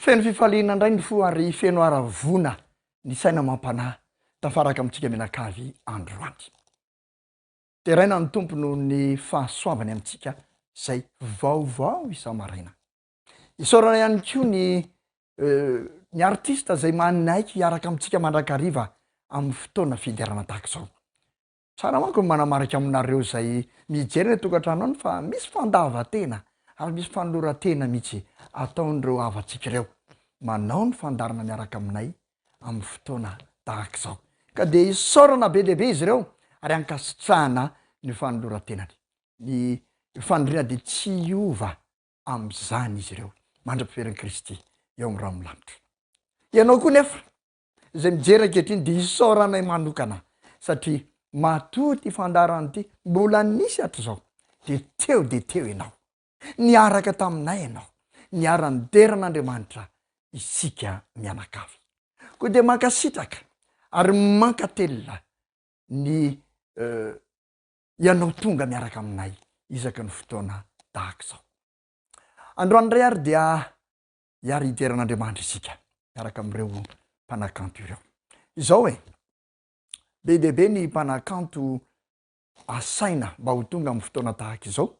Feno fifaliana indray ny fo ary feno haravoana ny saina amam-panahy tafaraka amintsika mianakavy androany. Deraina ny Tompo noho ny fahasoavany amintsika izay vaovao isa-maraina. Isaorana ihany koa ny ny artista izay manaiky hiaraka amintsika mandrakariva amin'ny fotoana fiderana tahaka izao. Tsara manko ny manamarika aminareo izay mijery any an-tokantrano any fa misy fandavan-tena ary misy fanoloran-tena mihitsy ataon'ireo havantsika ireo manao ny fandaharana miaraka aminay amin'ny fotoana tahaka izao. Ka dia isaorana be dia be izy ireo ary ankasitrahana ny fanoloran-tenany. Ny faniriana dia tsy hiova amin'izany izy ireo mandra-piverin'i Kristy eo amin'ny rahon'ny lanitra. Ianao koa nefa izay mijery ankehitriny dia isaoranay manokana satria matoa ity fandaharana ity mbola nisy hatrizao dia teo dia teo ianao, niaraka taminay ianao, niara-nidera an'Andriamanitra isika mianakavy. Koa dia mankasitraka ary mankatelina ny ianao tonga miaraka aminay isaky ny fotoana tahaka izao. Androany indray ary dia hiara hidera an'Andriamanitra isika miaraka amin'ireo mpanakanto ireo. Izao e, be dia be ny mpanakanto asaina mba ho tonga amin'ny fotoana tahaka izao.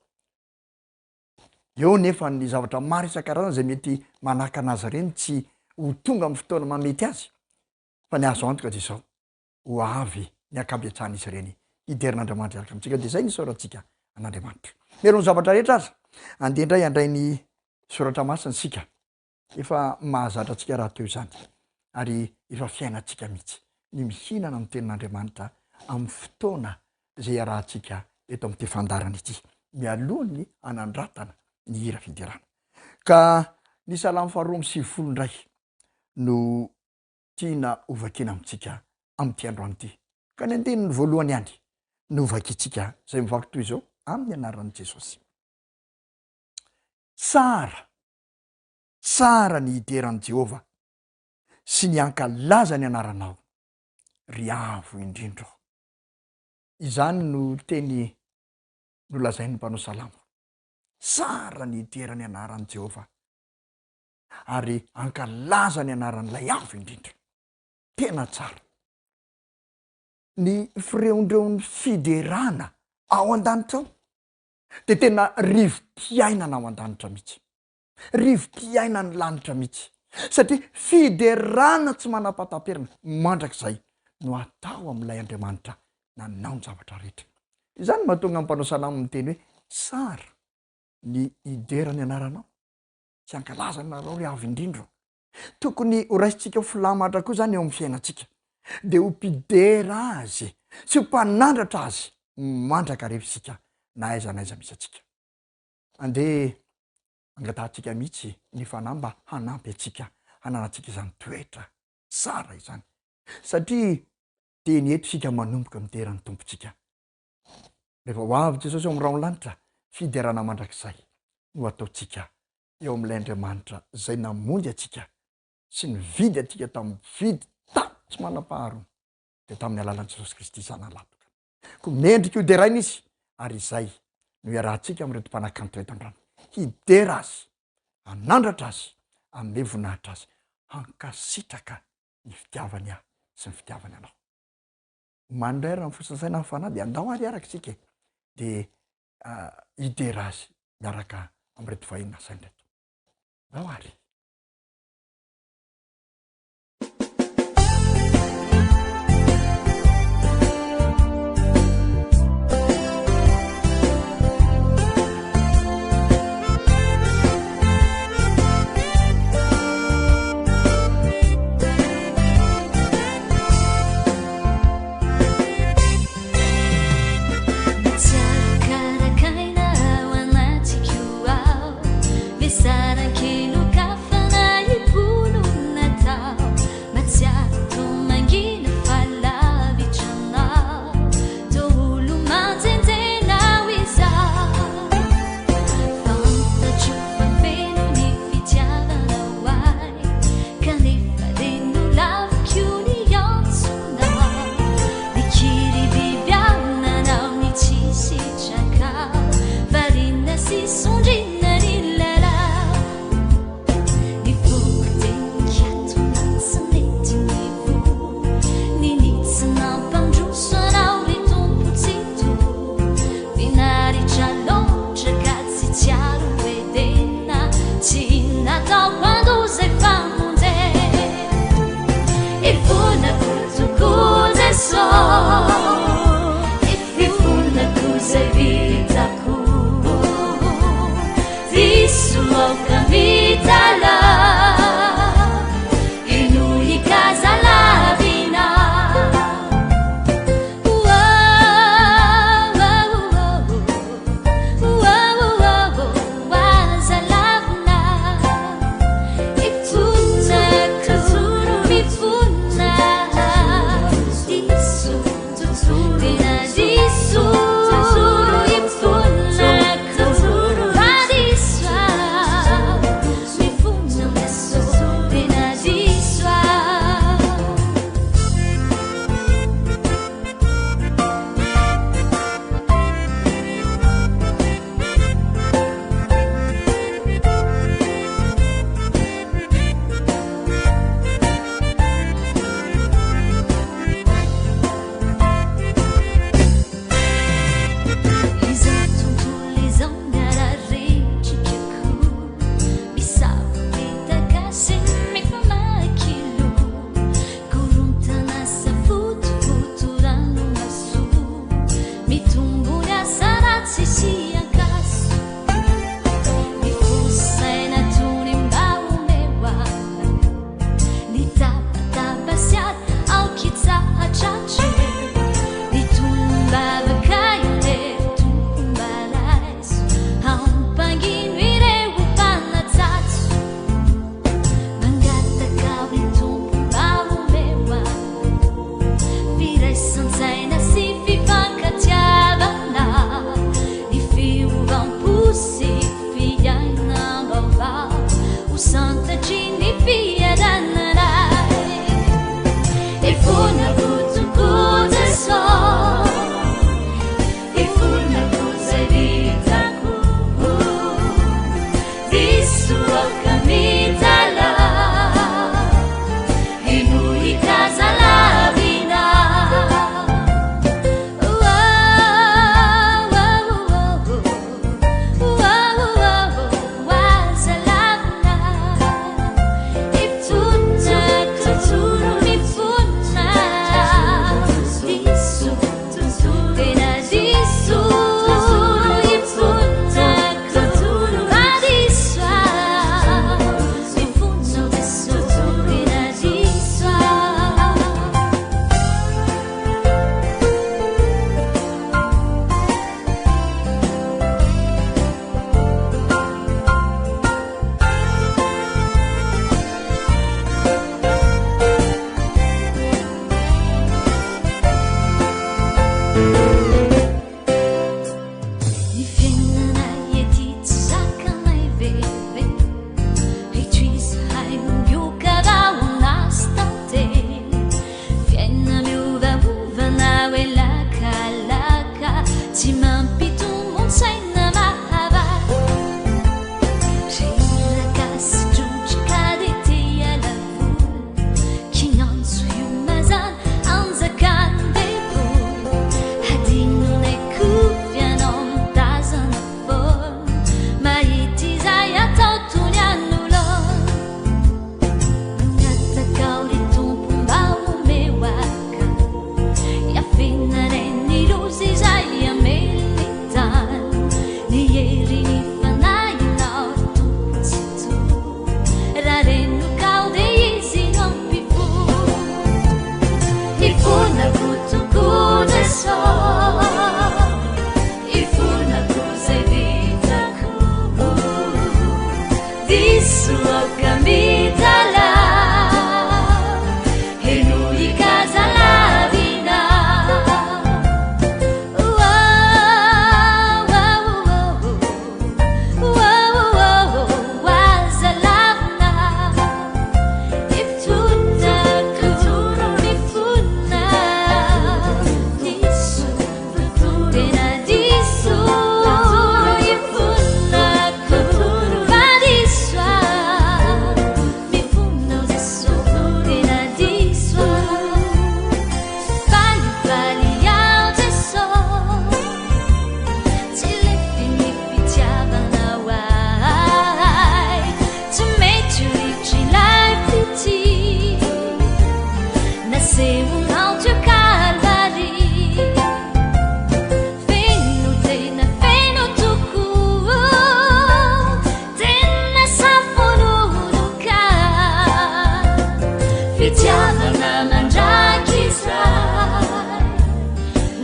Eo nefa ny zavatra maro isan-karazany izay mety manakana azy ireny tsy ho tonga amin'ny fotoana mahamety azy. Fa ny azo antoka dia izao, ho avy ny ankabetsahan'izy ireny hidera an'Andriamanitra hiaraka amintsika. Dia izay ny isaorantsika an'Andriamanitra. Mialoha ny zavatra rehetra aza, andeha indray handray ny soratra masina isika. Efa mahazatra antsika rahateo izany ary efa fiainantsika mihitsy ny mihinana ny tenin'Andriamanitra amin'ny fotoana izay iarahantsika eto amin'ity fandaharana ity, mialoha ny hanandratana ny hira fiderana. Ka ny Salamo faharoa amby sivifolo indray no tiana hovakiana amintsika amin'ity androany ity. Ka ny andininy voalohany ihany no hovakintsika izay mivaky toy izao amin'ny anaran'i Jesosy. Tsara, tsara ny hidera an'i Jehovah sy ny hankalaza ny anaranao, ry Avo indrindra ô. Izany no teny nolazain'ny mpanao salamo. Tsara ny hidera ny anaran'i Jehovah ary hankalaza ny anaran'ilay Avo Indrindra. Tena tsara. Ny fireondreon'ny fiderana ao an-danitra ao dia tena rivo-piainana ao an-danitra mihitsy. Rivo-piainan'ny lanitra mihitsy. Satria fiderana tsy manam-pahataperana mandrakizay no atao amin'ilay Andriamanitra nanao ny zavatra rehetra. Izany no mahatonga ny mpanao salamo miteny hoe, Tsara ny hidera ny anaranao. Tsy hankalaza anareo ry Avo Indrindra ô. Tokony ho raisintsika ho filamatra koa izany eo amin'ny fiainantsika. Dia ho mpidera Azy sy ho mpanandratra Azy mandrakariva isika na aiza na aiza misy antsika. Andeha angatahantsika mihitsy ny Fanahy mba hanampy antsika hananantsika izany toetra tsara izany. Satria teny eto isika manomboka midera ny Tompontsika. Rehefa ho avy Jesosy eo amin'ny rahon'ny lanitra, fiderana mandrakizay no ataontsika eo amin'ilay Andriamanitra izay namonjy antsika sy nividy antsika tamin'ny vidy tsy manam-paharoa, dia tamin'ny alalan'i Jesosy Kristy Zanany Lahitokana. Koa mendrika ho deraina Izy, ary izay no iarahantsika amin'ireto mpanakanto ireto androany, hidera Azy, hanandratra Azy, hanome voninahitra Azy, hankasitraka ny fitiavany ahy sy ny fitiavany anao. Mandray raha ny fotsiny saina ny fanahy dia andao ary hiaraka isika e. Dia hidera azy miaraka amin'ireto vahiny nasainy ireto. Andao ary. Tsy azo karankaina ao anatiko ao. Fitiavana mandrakizay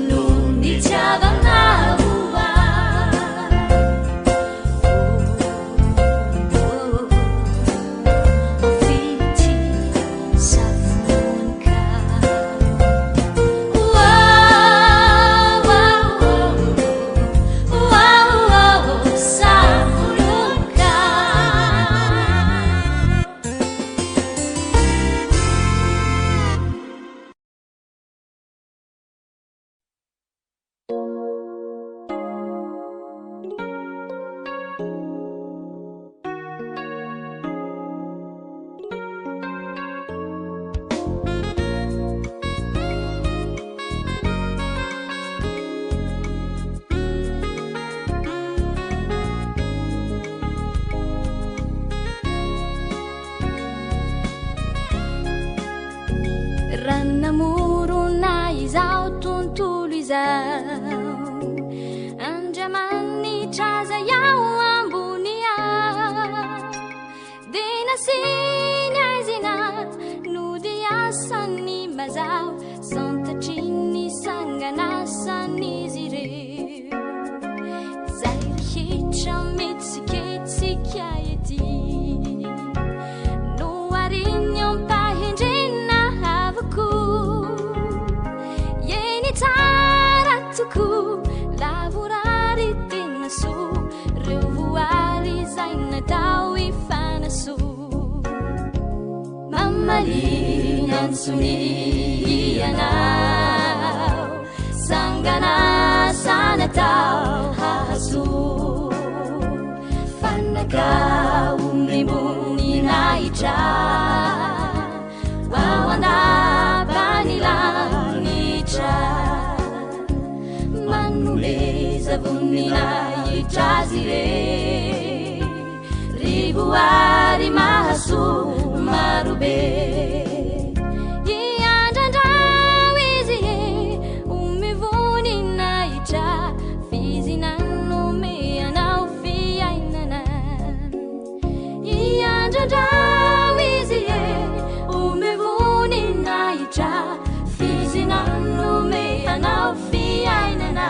no nitiavanao ahy. Oh, oh, fitia savonoka. Oh, oh, oh, oh, oh, savonoka. Raha namorona izao tontolo izao, Andriamanitra izay ao ambony ao, dia nasiany aizina nodiasan'ny mazava, santatry ny sanganasan'izy ireo. Izay rehetra mihetsiketsika ety, nohariny am-pahendrena avokoa. Eny tsara tokoa, lavorary tena soa, reo voary izay natao hifanasoa. Mamaly ny antsony ianao, sanganasa natao hahasoa. Fanaka omem-boninahitra, ao an-dapan'ny lanitra. Manomeza voninahitra azy ireny, ry voary mahasoa marobe. Iandrandrao izy e, omeo voninahitra, f'izy nanome anao fiainana. Iandrandrao izy e, omeo voninahitra, f'izy nanome anao fiainana.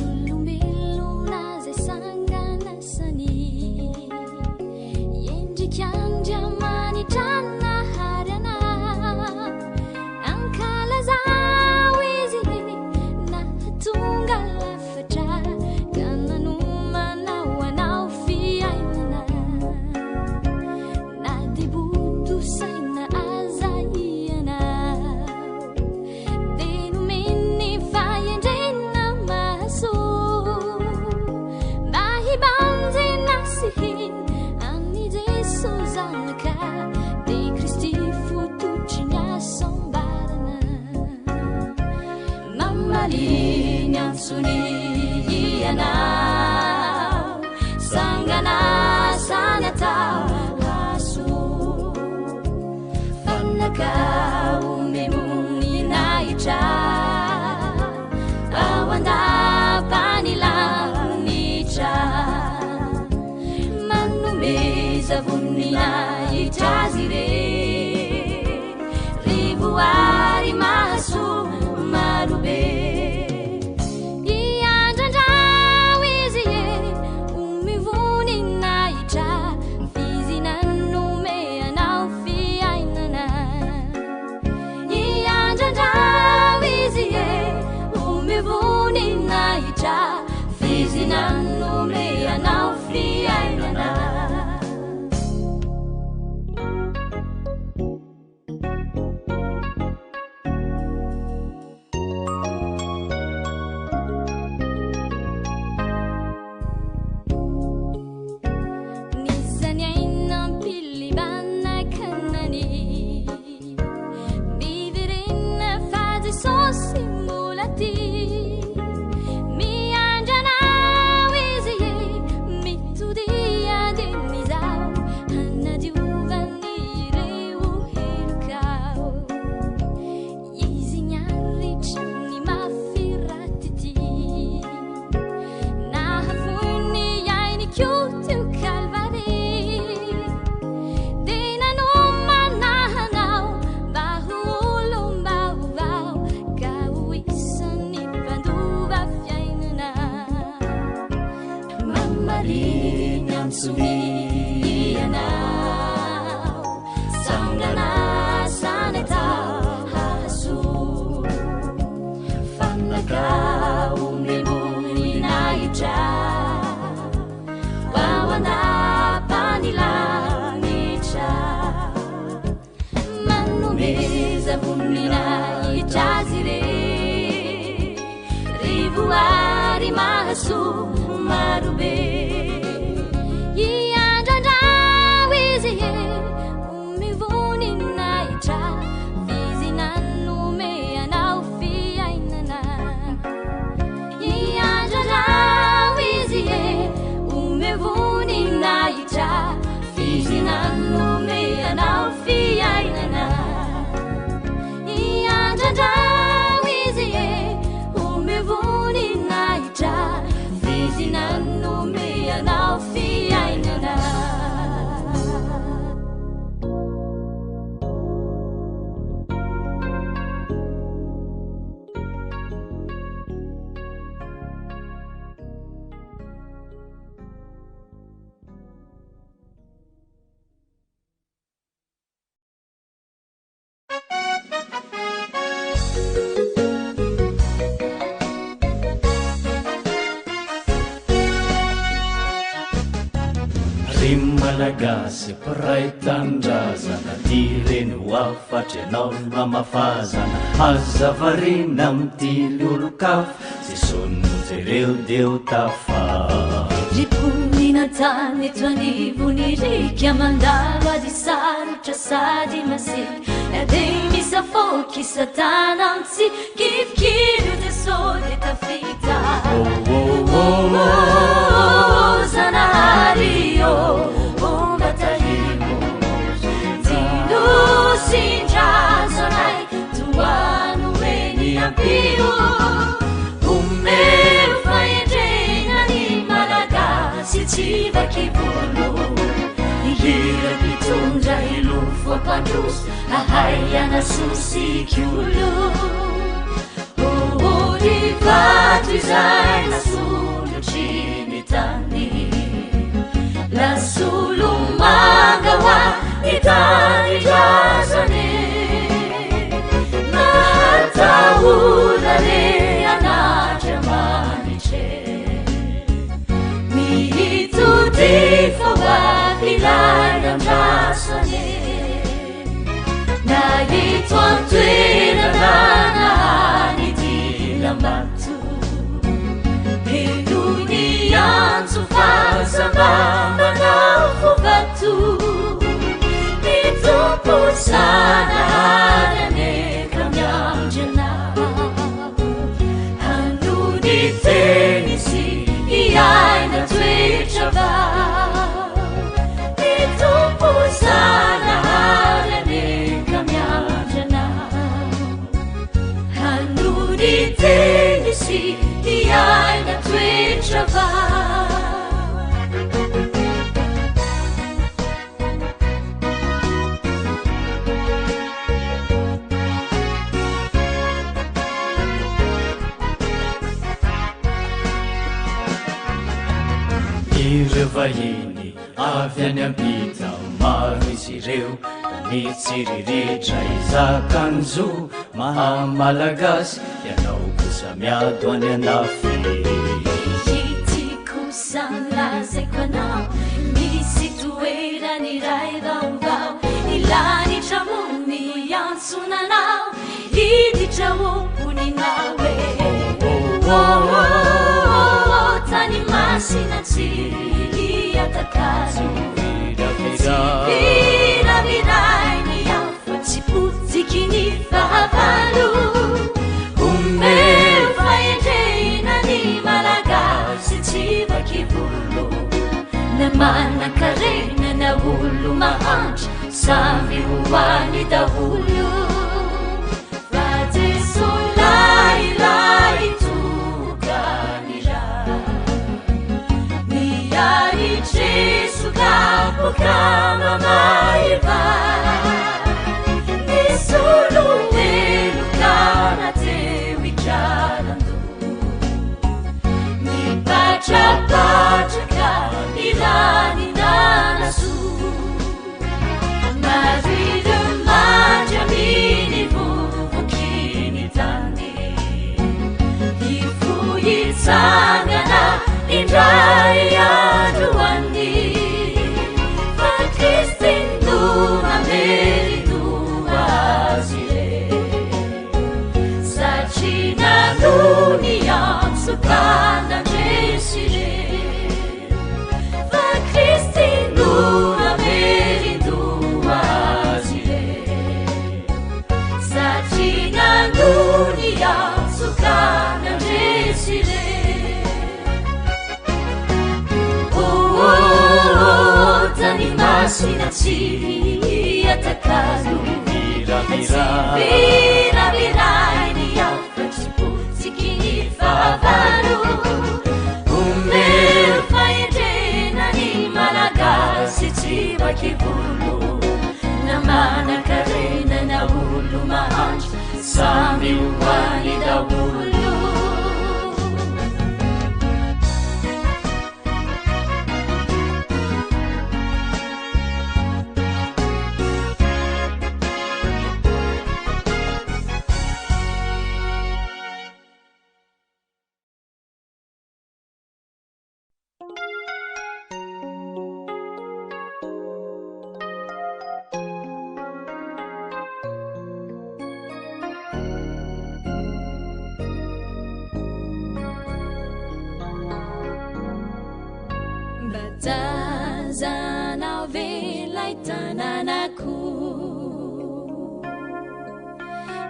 Olombelona izay sanganasany, endrik'Andriamanitra nahary anao. Ankalazao izy nahatonga lafatra, ka nanomana ho anao fiainana. Na dia boto saina aza ianao, dia nomeny fahendrena mahasoa. Mba hibanjina sy hino an'i Jeso Zanaka, dia Kristy fototry ny hasambarana. Mamaly ny antsony ianao, sanganasa natao hahasoa. Fanaka omem-boninahitra, ao an-dapan'ny lanitra. Manomeza voninahitra azy ireny, ry voary mahasoa marobe. Iandrandrao izy e, omeo voninahitra, f'izy nanome anao fiainana. Jesosy mbola tia. Miandry anao Izy e, mitodia dieny izao, hanadiovany ireo helokao. Izy niaritra ny mafy raha ity. Nahafoy ny ainy koa teo Kalvary. Dia nanomana anao mba ho olom-baovao, ka ho isan'ny mpandova fiainana. Mamaly ny antsony ianao, sangana saneta hahasoa. Fanaka omem-boninahitra ho ao an-dapan'ny lanitra. Manomeza voninahitra azy re, ry voary mahasoa marobe. Hiandrandrao izy e, omeo voninahitra, f'izy nanome anao fiainana. Hiandrandrao izy e, omeo voninahitra, f'izy nanome anao fiainana. Hiandrandrao izy e, omeo voninahitra, f'izy nanome anao fiainana. Ry Malagasy mpiray tanindrazana, ty reny ho hafatry ianao no hamafazana. Aza variana amin'ity olon-kafa, Jesosy no jereo dia ho tafa. Ry mponina an-tany eto anivon'ny riaka, mandalo ady sarotra sady masiaka, na dia misafoaka i Satana mitsikifikiro, Jesosy dia tafita. Oh, oh, oh, oh, Zanahary ô, homba tarimo, Dino sindrazanay, tohano eny ampio. Omeo fahendrena ny Malagasy tsy vaky volo, hira mpitondra hilofo ampandroso, ahay anasosika olo. Oh, ny vato izay nasondrotry ny tany, lasolo manga ho ny tanindrazany. Mahatahora re an'Andriamanitra, mitody fa ho avy ilay andrasany. Na eto an-toerana na any dilambato, heno ny antso fa samba manao fo vato. Ny Tompo Zanahary anie ka miandry anao, hano ny teny sy hiaina toetra vao. Ny Tompo Zanahary anie ka miandry anao, hano ny teny sy hiaina toetra vao. Ireo vahiny avy any ampita, maro izy ireo mitsiriritra izakanjo maha Malagasy, ianao kosa miado any andafy. Ity kosa lazaiko anao, misy toerany iray vaovao, ny lanitra mony iantsonanao, hiditra homponinao e. Oh, oh, oh, tany masina tsy hiatakazo, viraviray ny hafa, tsy potiky ny fahavalo. Samy ho any daholo. Fa Jeso lahilahy tokany ra. Miary Jeso kapoka mamaiva. Nisolo heloka na teo ikarando. Mipatrapatraka ny rany nanasoa. Maria mandry amin'ny vovoky ny tany. Hifohitsangana indray andro any. Fa Kristy no mamelona azy ireo. Satria nanoa ny antso ka nandresy ireo. Fa Kristy no mamelona azy ireo. Satria nanoa ny antso ka nandresy ireo. Oh, oh, oh, tany masina tsy atakalo. Viravira. Viraviray ny hafatry potsiky ny fahavalo. Omeo fahendrena ny Malagasy tsy vaky volo. Na manan-karena na olo mahantra, samy ho any daholo. Mba tazanao ve ilay tanànako?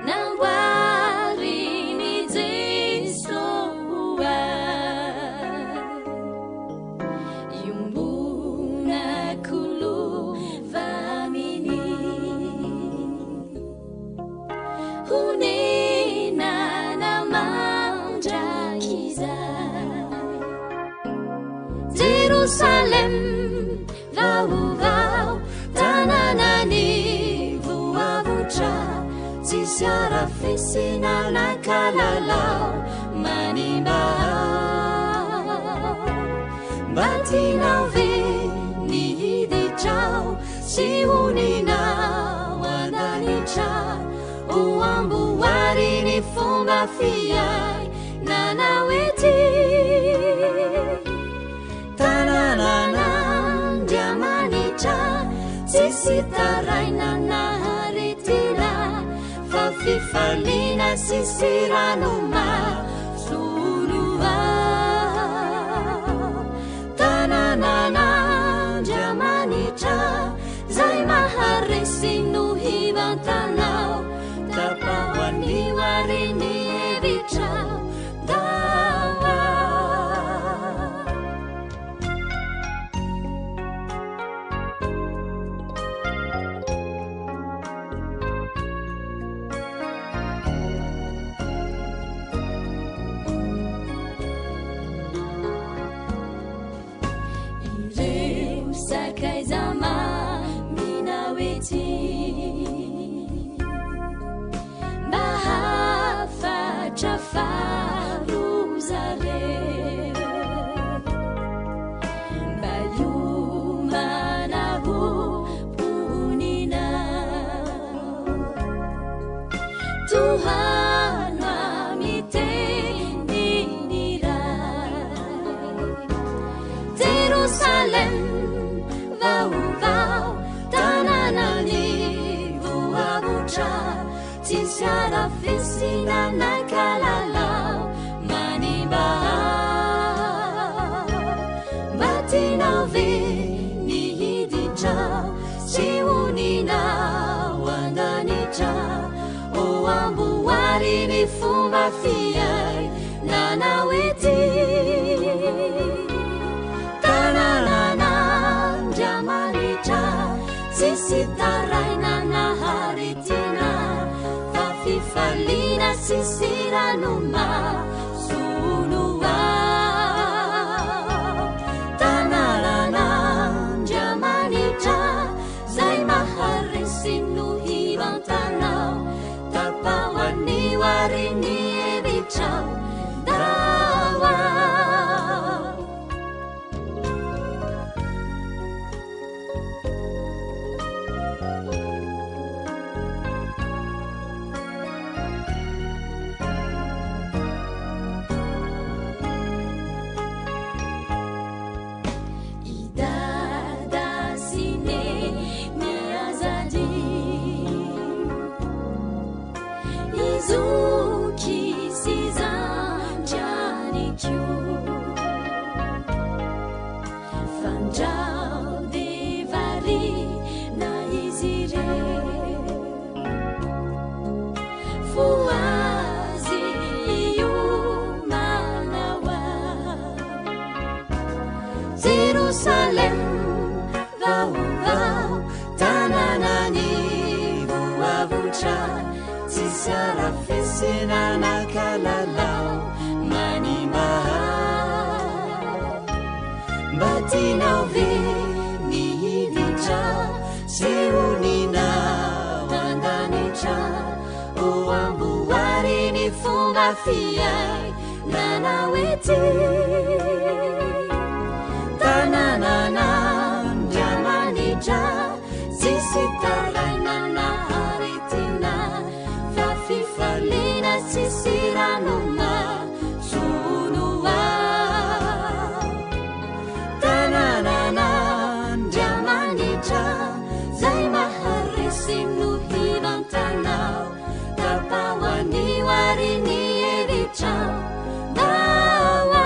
Namboarin'i Jesoa. Iombonako lova aminy. Honenana mandrakizay. Jerusalem vaovao, tanànany voavotra, tsisy arafesina na kalalao manimba. Mba tianao ve ny hiditra ao sy honina ao an-danitra? Ho amboary ny fomba fiainana ety. Tanànan'Andriamanitra, tsisy taraina na aretina, fa fifaliana sy sirano mahasolo ao. Tanànan'Andriamanitra, zay maharesy no hivantanao, tapaho anio ary ny hevitrao. Dawa. Ireo sakaiza mamina ety, mba hafatra farozareo, mba hiomana ho mponina. Tohano amin'ny teniny Ray. Jerusalem vaovao, tanànany voavotra, tsisy arafesina na kalalao manimba. Mba tianao ve ny hiditra sy honina ao an-danitra? Ho amboary ny fomba fiainana ety. Tanànan'Andriamanitra, tsisy taraina. fifaliana tsisy rano mahasolo ao. Tanànan'Andriamanitra, zay maharesy no hivantanao. Tapaho anio ary ny hevitrao. Ndao ao. I Dada sy Neny aza adino, i Zoky sy Zandry ihany koa. Fandrao dia variana izy ireo, fo azy hiomana ho ao. Jerosalem vaovao, tanànan'ny voavotra, tsisy arafesina na kalalao manimba. Mba tianao ve ny hiditra sy honina ao an-danitra? Ho amboary ny fomba fiainana ety. Tanànan'Andriamanitra, tsisy taraina na aretina, fa fifaliana tsisy rano mahasolo ao. Tanànan'Andriamanitra, zay maharesy no hivantanao. Tapaho anio ary ny hevitrao. Ndao ao.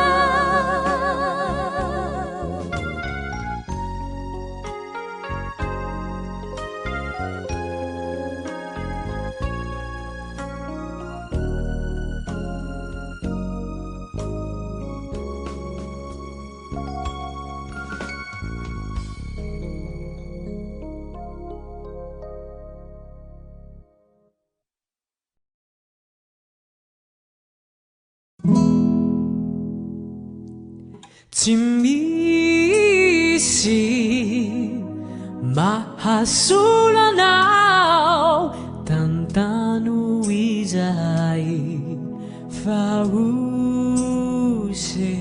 Tsy misy mahasolo anao, tantano izahay fa ose.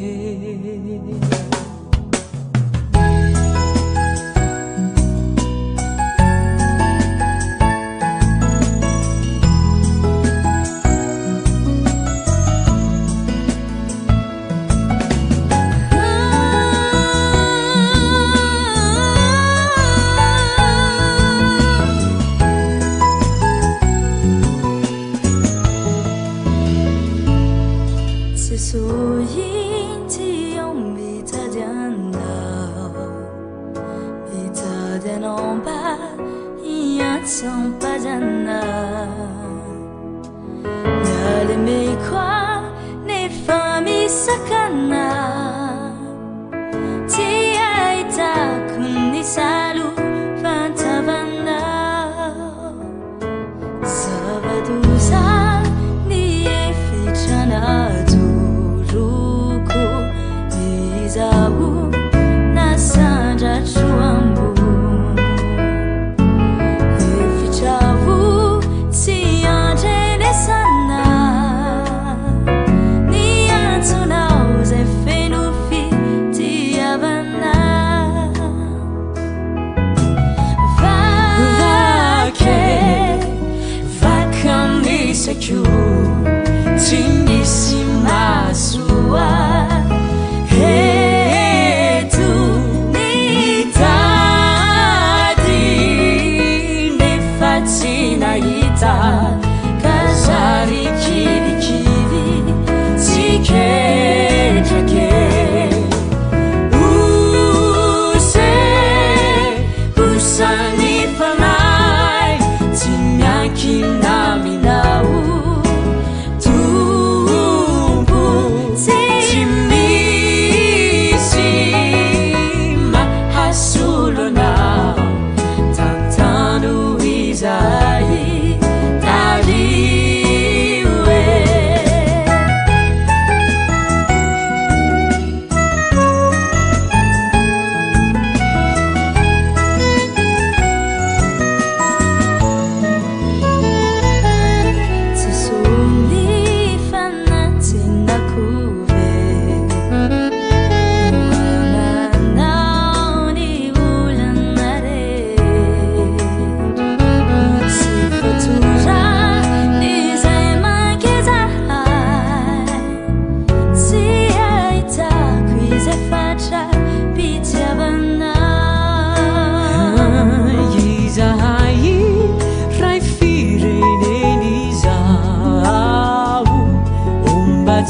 Ny antsonao izay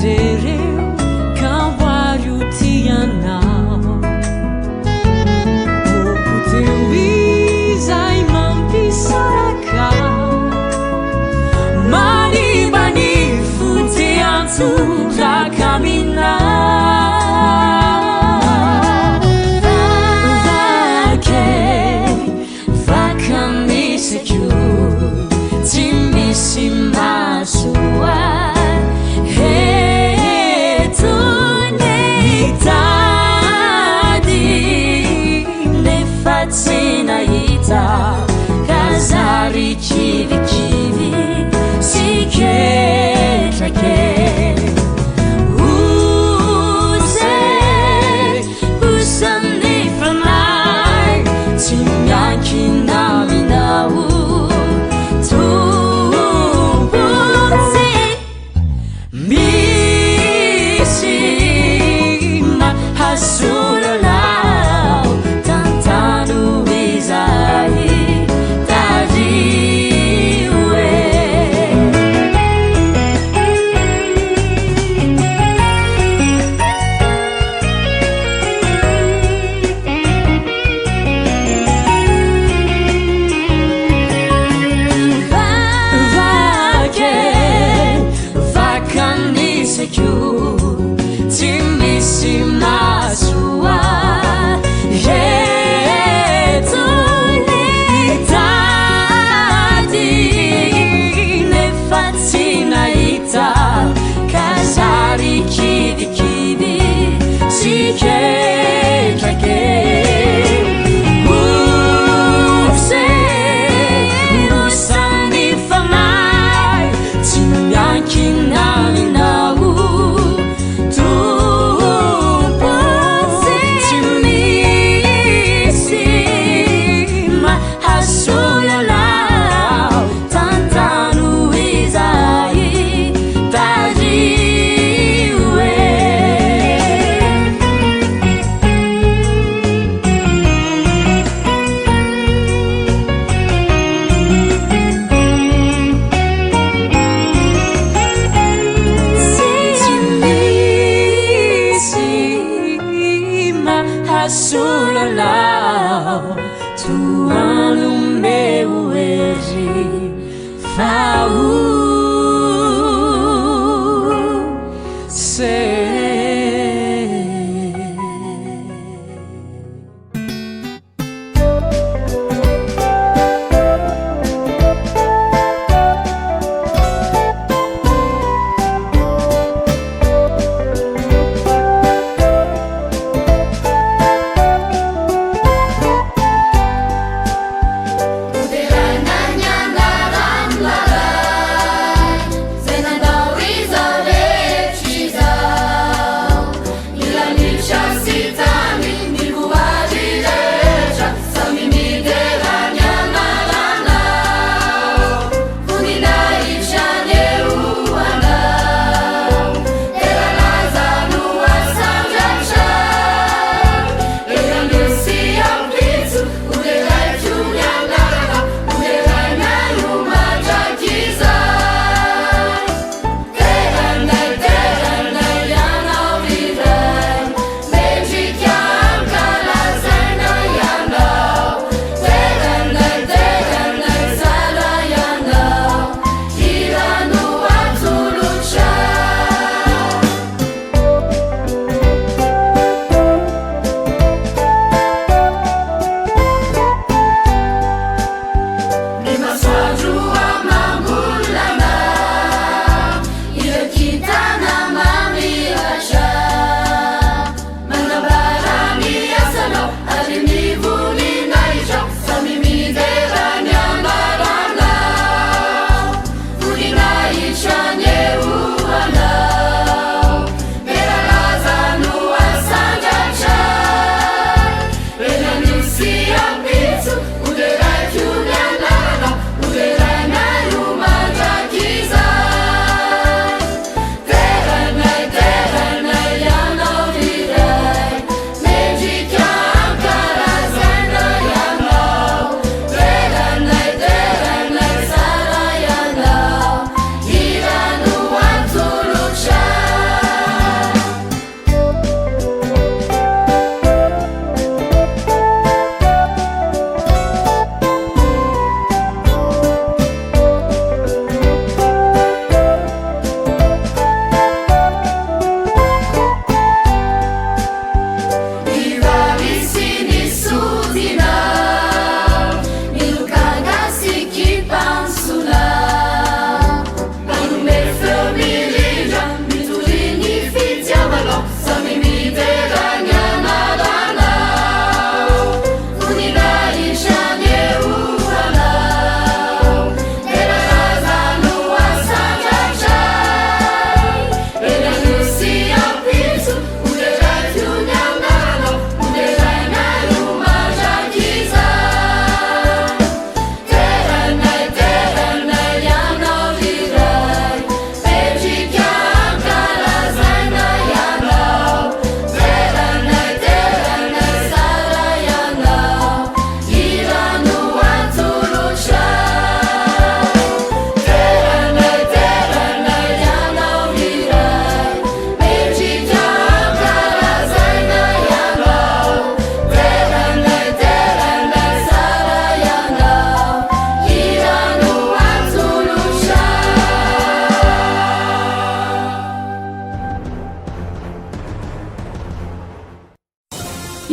jereo ka amboary ho tianao. Popoteho izay mampisaraka, manimba ny fo te hantoraka aminao. Vake, vaka misy ko, tsy misy mahasoa eto ny tady, nefa tsy nahita ka zary kivikivy sy ketrake. Oze, osan'ny fanahy, tsy miankina aminao Tompo, tsy misy mahasolo anao, tantano izahay tariho e. Vake, vaka ny saiko, tsy misy mahasoa eto ny tady, nefa tsy nahita ka zary kivikivy sy ketrake. Ose, osan'ny fanahy, tsy miankina aminao.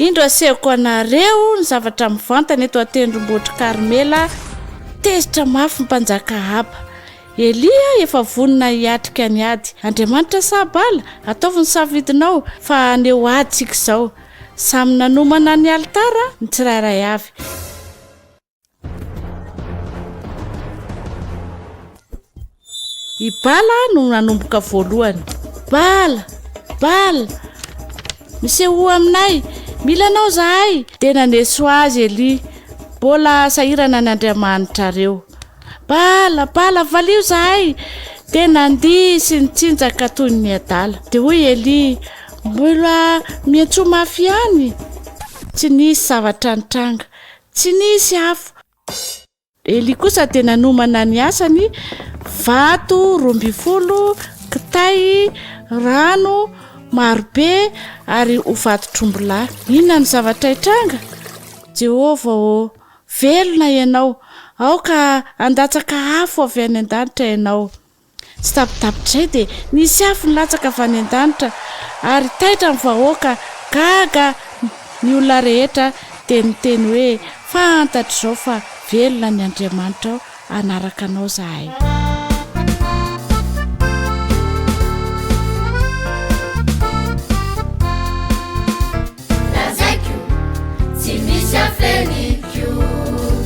Indro asehoko anareo ny zavatra mivantana eto an-tendrombohitr'i Karmela, Tezitra mafy ny mpanjaka Ahaba. Elia efa vonona hiatrika ny ady. Andriamanitra sa Bala? Ataovy ny safidinao, fa haneho ady isika izao. Samy nanomana ny alitara ny tsirairay avy. I Bala no nanomboka voalohany. Bala! Bala! Misehoa aminay! Mila anao izahay! Dia naneso azy Elia. Mbola sahirana ny andriamanitrareo. Bala! Bala! Valio izahay! Dia nandihy sy nitsinjaka toy ny adala. Dia hoy Elia, Mbola miantsoa mafy ihany! Tsy nisy zavatra nitranga. Tsy nisy afo. Elia kosa dia nanomana ny asany, vato 12, kitay, rano marobe ary ho vatotr'ombilahy. Inona no zavatra hitranga? Jehovah ô, velona ianao! Aoka handatsaka afo avy any an-danitra ianao. Tsy tapitapitr'izay dia nisy afo nilatsaka avy any an-danitra, ary taitra ny vahoaka, gaga ny olona rehetra, dia niteny hoe, Fantatro izao fa velona ny Andriamanitrao, hanaraka anao izahay. Lazaiko tsy misy afeniko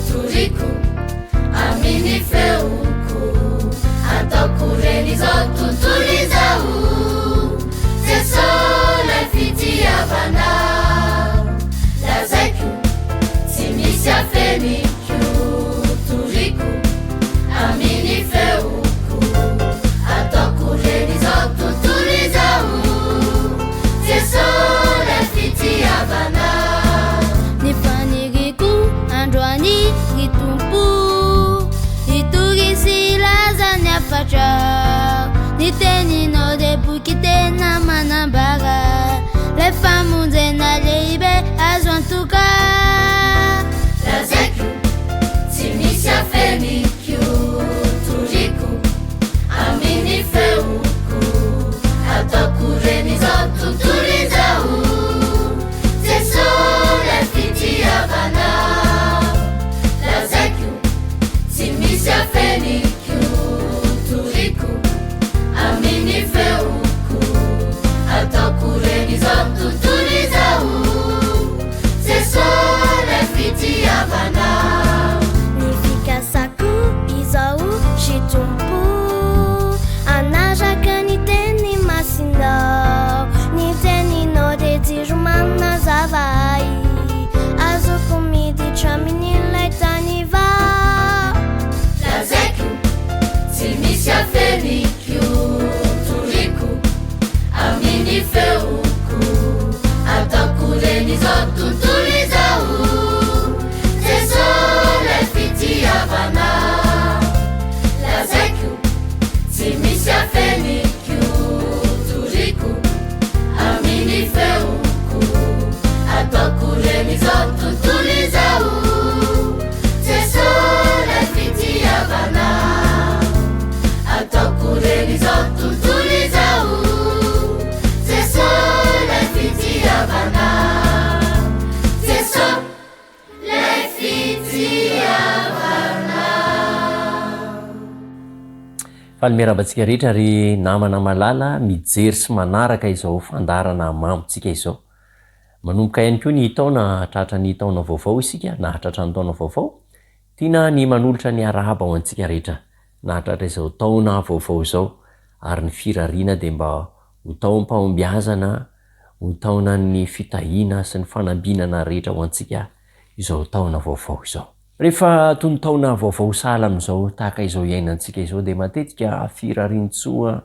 Toriko amin'ny feoko Ataoko ren'izao tontolo izao Jeso lay fitiavana Lazaiko tsy misy afeniko Toriko amin'ny feoko Ataoko ren'izao tontolo izao Jeso lay fitiavana. Ny faniriako androany ry Tompo Hitory sy hilaza ny hafatrao Ny teninao dia boky tena manambara Lay famonjena lehibe azo antoka Lazaiko tsy misy afeniko Toriko Amin'ny feoko Ataoko ren'izao tontolo izao Jeso lay fitiavana Lazaiko tsy misy afeniko Toriko amin'ny feoko Ataoko ren'izao tontolo izao Jeso lay fitiavana Ny fikasako izao ry Tompo Hanaraka ny teny masinao Ny teninao dia jiro manazava ahy Azoko miditra amin'ilay tany vao Lazaiko tsy misy afeniko Toriko amin'ny feoko Ataoko ren'izao tontolo izao Jeso lay fitiavana Lazaiko tsy misy afeniko Toriko amin'ny feoko Ataoko ren'izao tontolo izao Jeso lay fitiavana Ataoko ren'izao tontolo izao Jeso lay fitiavana Jeso lay fitiavana. Faly miarahaba antsika rehetra ry namana malala mijery sy manaraka izao fandaharana mamontsika izao. Manomboka ihany koa ny taona hahatratra ny taona vaovao isika, nahatratra ny taona vaovao. Tiana ny manolotra ny arahaba ho antsika rehetra nahatratra izao taona vaovao izao ary ny firariana dia mba ho taom-pahombiazana, ho taonan'ny fitahiana sy ny fanambinana rehetra ho antsika izao taona vaovao izao. Rehefa tonon-taona vaovao sahala amin'izao tahaka izao iainantsika izao dia matetika firarian-tsoa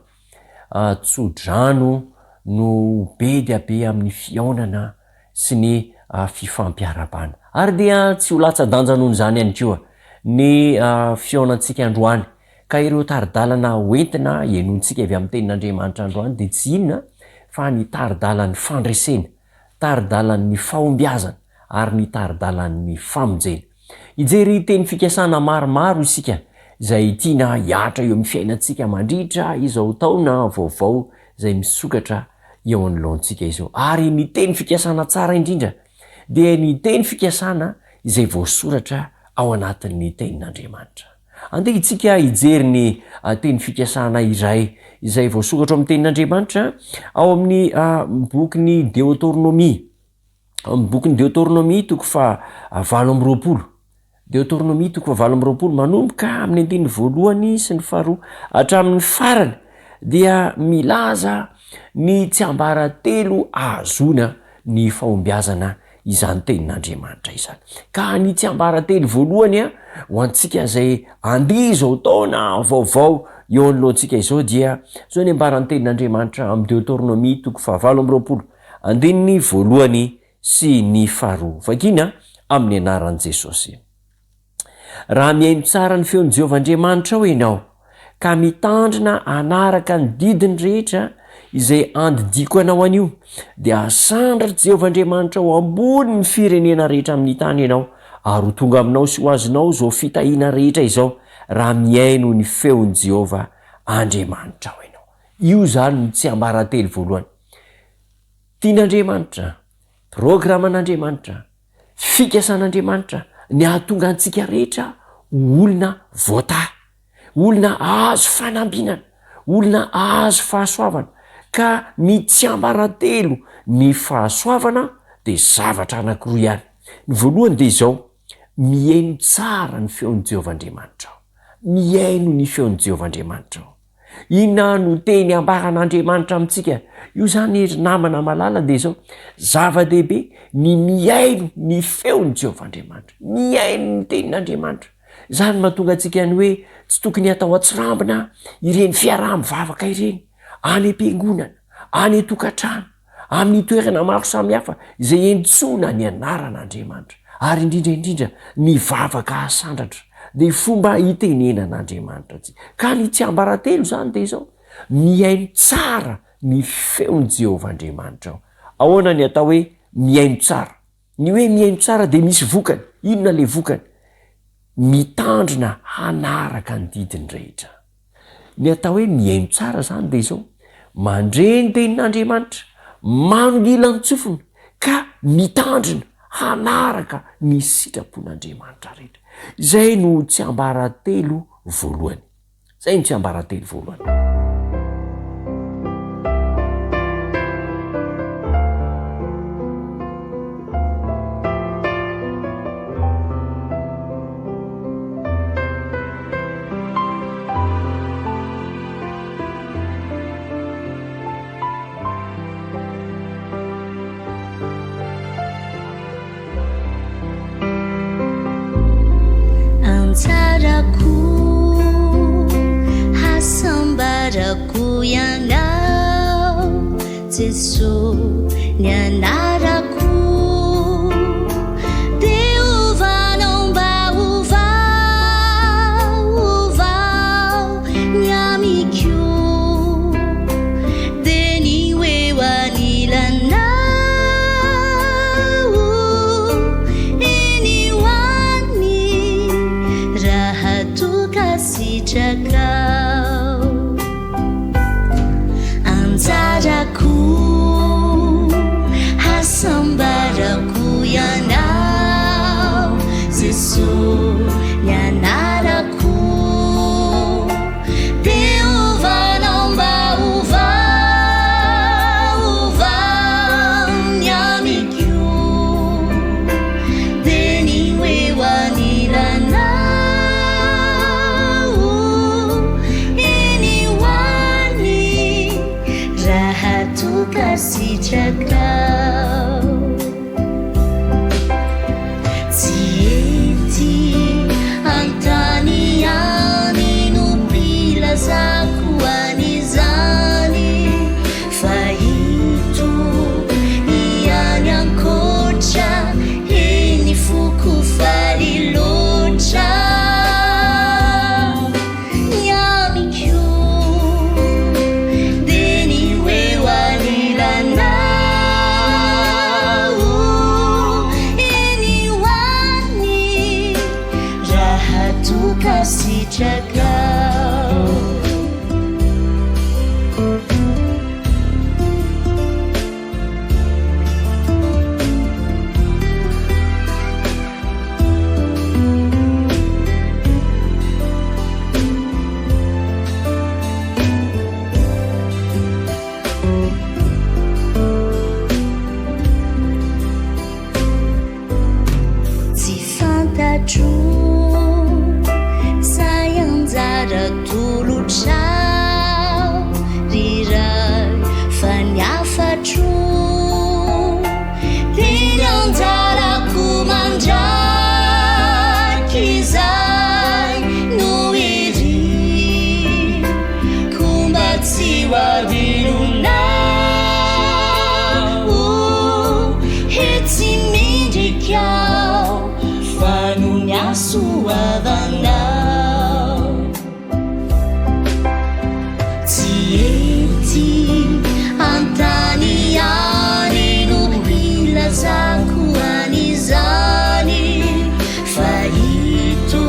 tso-drano no be dia be amin'ny fihaonana sy ny fifampiarahabana. Ary dia tsy ho latsa-danja noho izany ihany koa ny fihaonantsika androany, ka ireo tari-dalana hoentina henointsika avy amin'ny Tenin'Andriamanitra androany dia tsy inona fa ny tari-dalan'ny fandresena, tari-dalan'ny fahombiazana ary ny tari-dalan'ny famonjena. Hijery teny fikasana maromaro isika izay tiana hihatra eo amin'ny fiainantsika mandritra izao taona vaovao izay misokatra eo anoloantsika izao. Ary ny teny fikasana tsara indrindra dia ny teny fikasana izay voasoratra ao anatin'ny Tenin'Andriamanitra. Andeha isika hijery ny teny fikasana iray izay voasoratra ao amin'ny Tenin'Andriamanitra ao amin'ny bokin'ny Deotornomia. Ao amin'ny bokin'ny Deotornomia toko faha 28. Deotornomia toko faha 28 manomboka amin'ny andininy voalohany sy ny faharoa hatramin'ny farany dia milaza ny tsiambaratelo ahazoana ny fahombiazana izany tenin'Andriamanitra izany. Ka ny tsiambaratelo voalohany ho antsika izay andeha izao taona vaovao eo anoloantsika izao dia izao ny ambaran'ny tenin'Andriamanitra amin'ny Deotornomia toko faha 28 andininy voalohany sy ny faharoa. Vakina amin'ny anaran'i Jesosy. Raha mihaino tsara ny feon'i Jehovah Andriamanitrao ianao, ka mitandrina hanaraka ny didiny rehetra izay andidiako anao anio, dia hasandratr'i Jehovah Andriamanitrao ambonin'ny firenena rehetra amin'ny tany ianao, ary ho tonga aminao sy ho azonao izao fitahiana rehetra izao, raha mihaino ny feon'i Jehovah Andriamanitrao ianao. Io izany no tsiambaratelo voalohany. Tian'Andriamanitra, programan'Andriamanitra, fikasan'Andriamanitra ny hahatonga antsika rehetra ho olona voatahy, olona azo fanambinana, olona azo fahasoavana, ka ny tsiambaratelo ny fahasoavana dia zavatra anankiroa ihany. Ny voalohany dia izao, mihaino tsara ny feon'i Jehovah Andriamanitrao. Mihaino ny feon'i Jehovah Andriamanitrao. Inona no teny ambaran'Andriamanitra amintsika? Io izany ry namana malala dia izao, zava-dehibe ny mihaino ny feon'i Jehovah Andriamanitra, mihaino ny tenin'Andriamanitra. Izany no mahatonga antsika ny hoe tsy tokony hatao an-tsirambina ireny fiaraha-mivavaka ireny, any am-piangonana, any an-tokantrano. amin'ny toerana maro samihafa izay iantsoana ny anaran'Andriamanitra, ary indrindra indrindra ny vavaka asandratra dia fomba itenenan'Andriamanitra antsika. Ka ny tsiambaratelo izany dia izao, mihaino tsara ny feon'i Jehovah Andriamanitrao. Ahoana ny atao hoe mihaino tsara? Ny hoe mihaino tsara dia misy vokany. Inona ilay vokany? Mitandrina hanaraka ny didiny rehetra. Ny atao hoe mihaino tsara izany dia izao, mandre ny tenin'Andriamanitra, manongilan-tsofina ka mitandrina hanaraka ny sitrapon'Andriamanitra rehetra. Izay no tsiambaratelo voalohany. Izay no tsiambaratelo voalohany. Anjarako, hasambarako ianao Jeso ny anarako Dia ovanao mba ovao, ovao ny amiko Dia ny ho eo anilanao Eny ho any raha toa ka sitrakao. Anjarako, hasambarako Ianao, Jeso, ny anarako. Dia ovanao mba ovao, ovao ny amiko. Dia ny ho eo anilanao. Eny ho any raha toa ka sitrakao. Tsy ety an-tany ihany no pilazako an'izany fa ito ihany ankoatra eny foko faly loatra. Ny amiko dia ny ho eo anilanao. adinonao He tsy mendrika aho fa noho ny hasoavanao Tsy ety an-tany ihany no hilazako an'izany Fa ito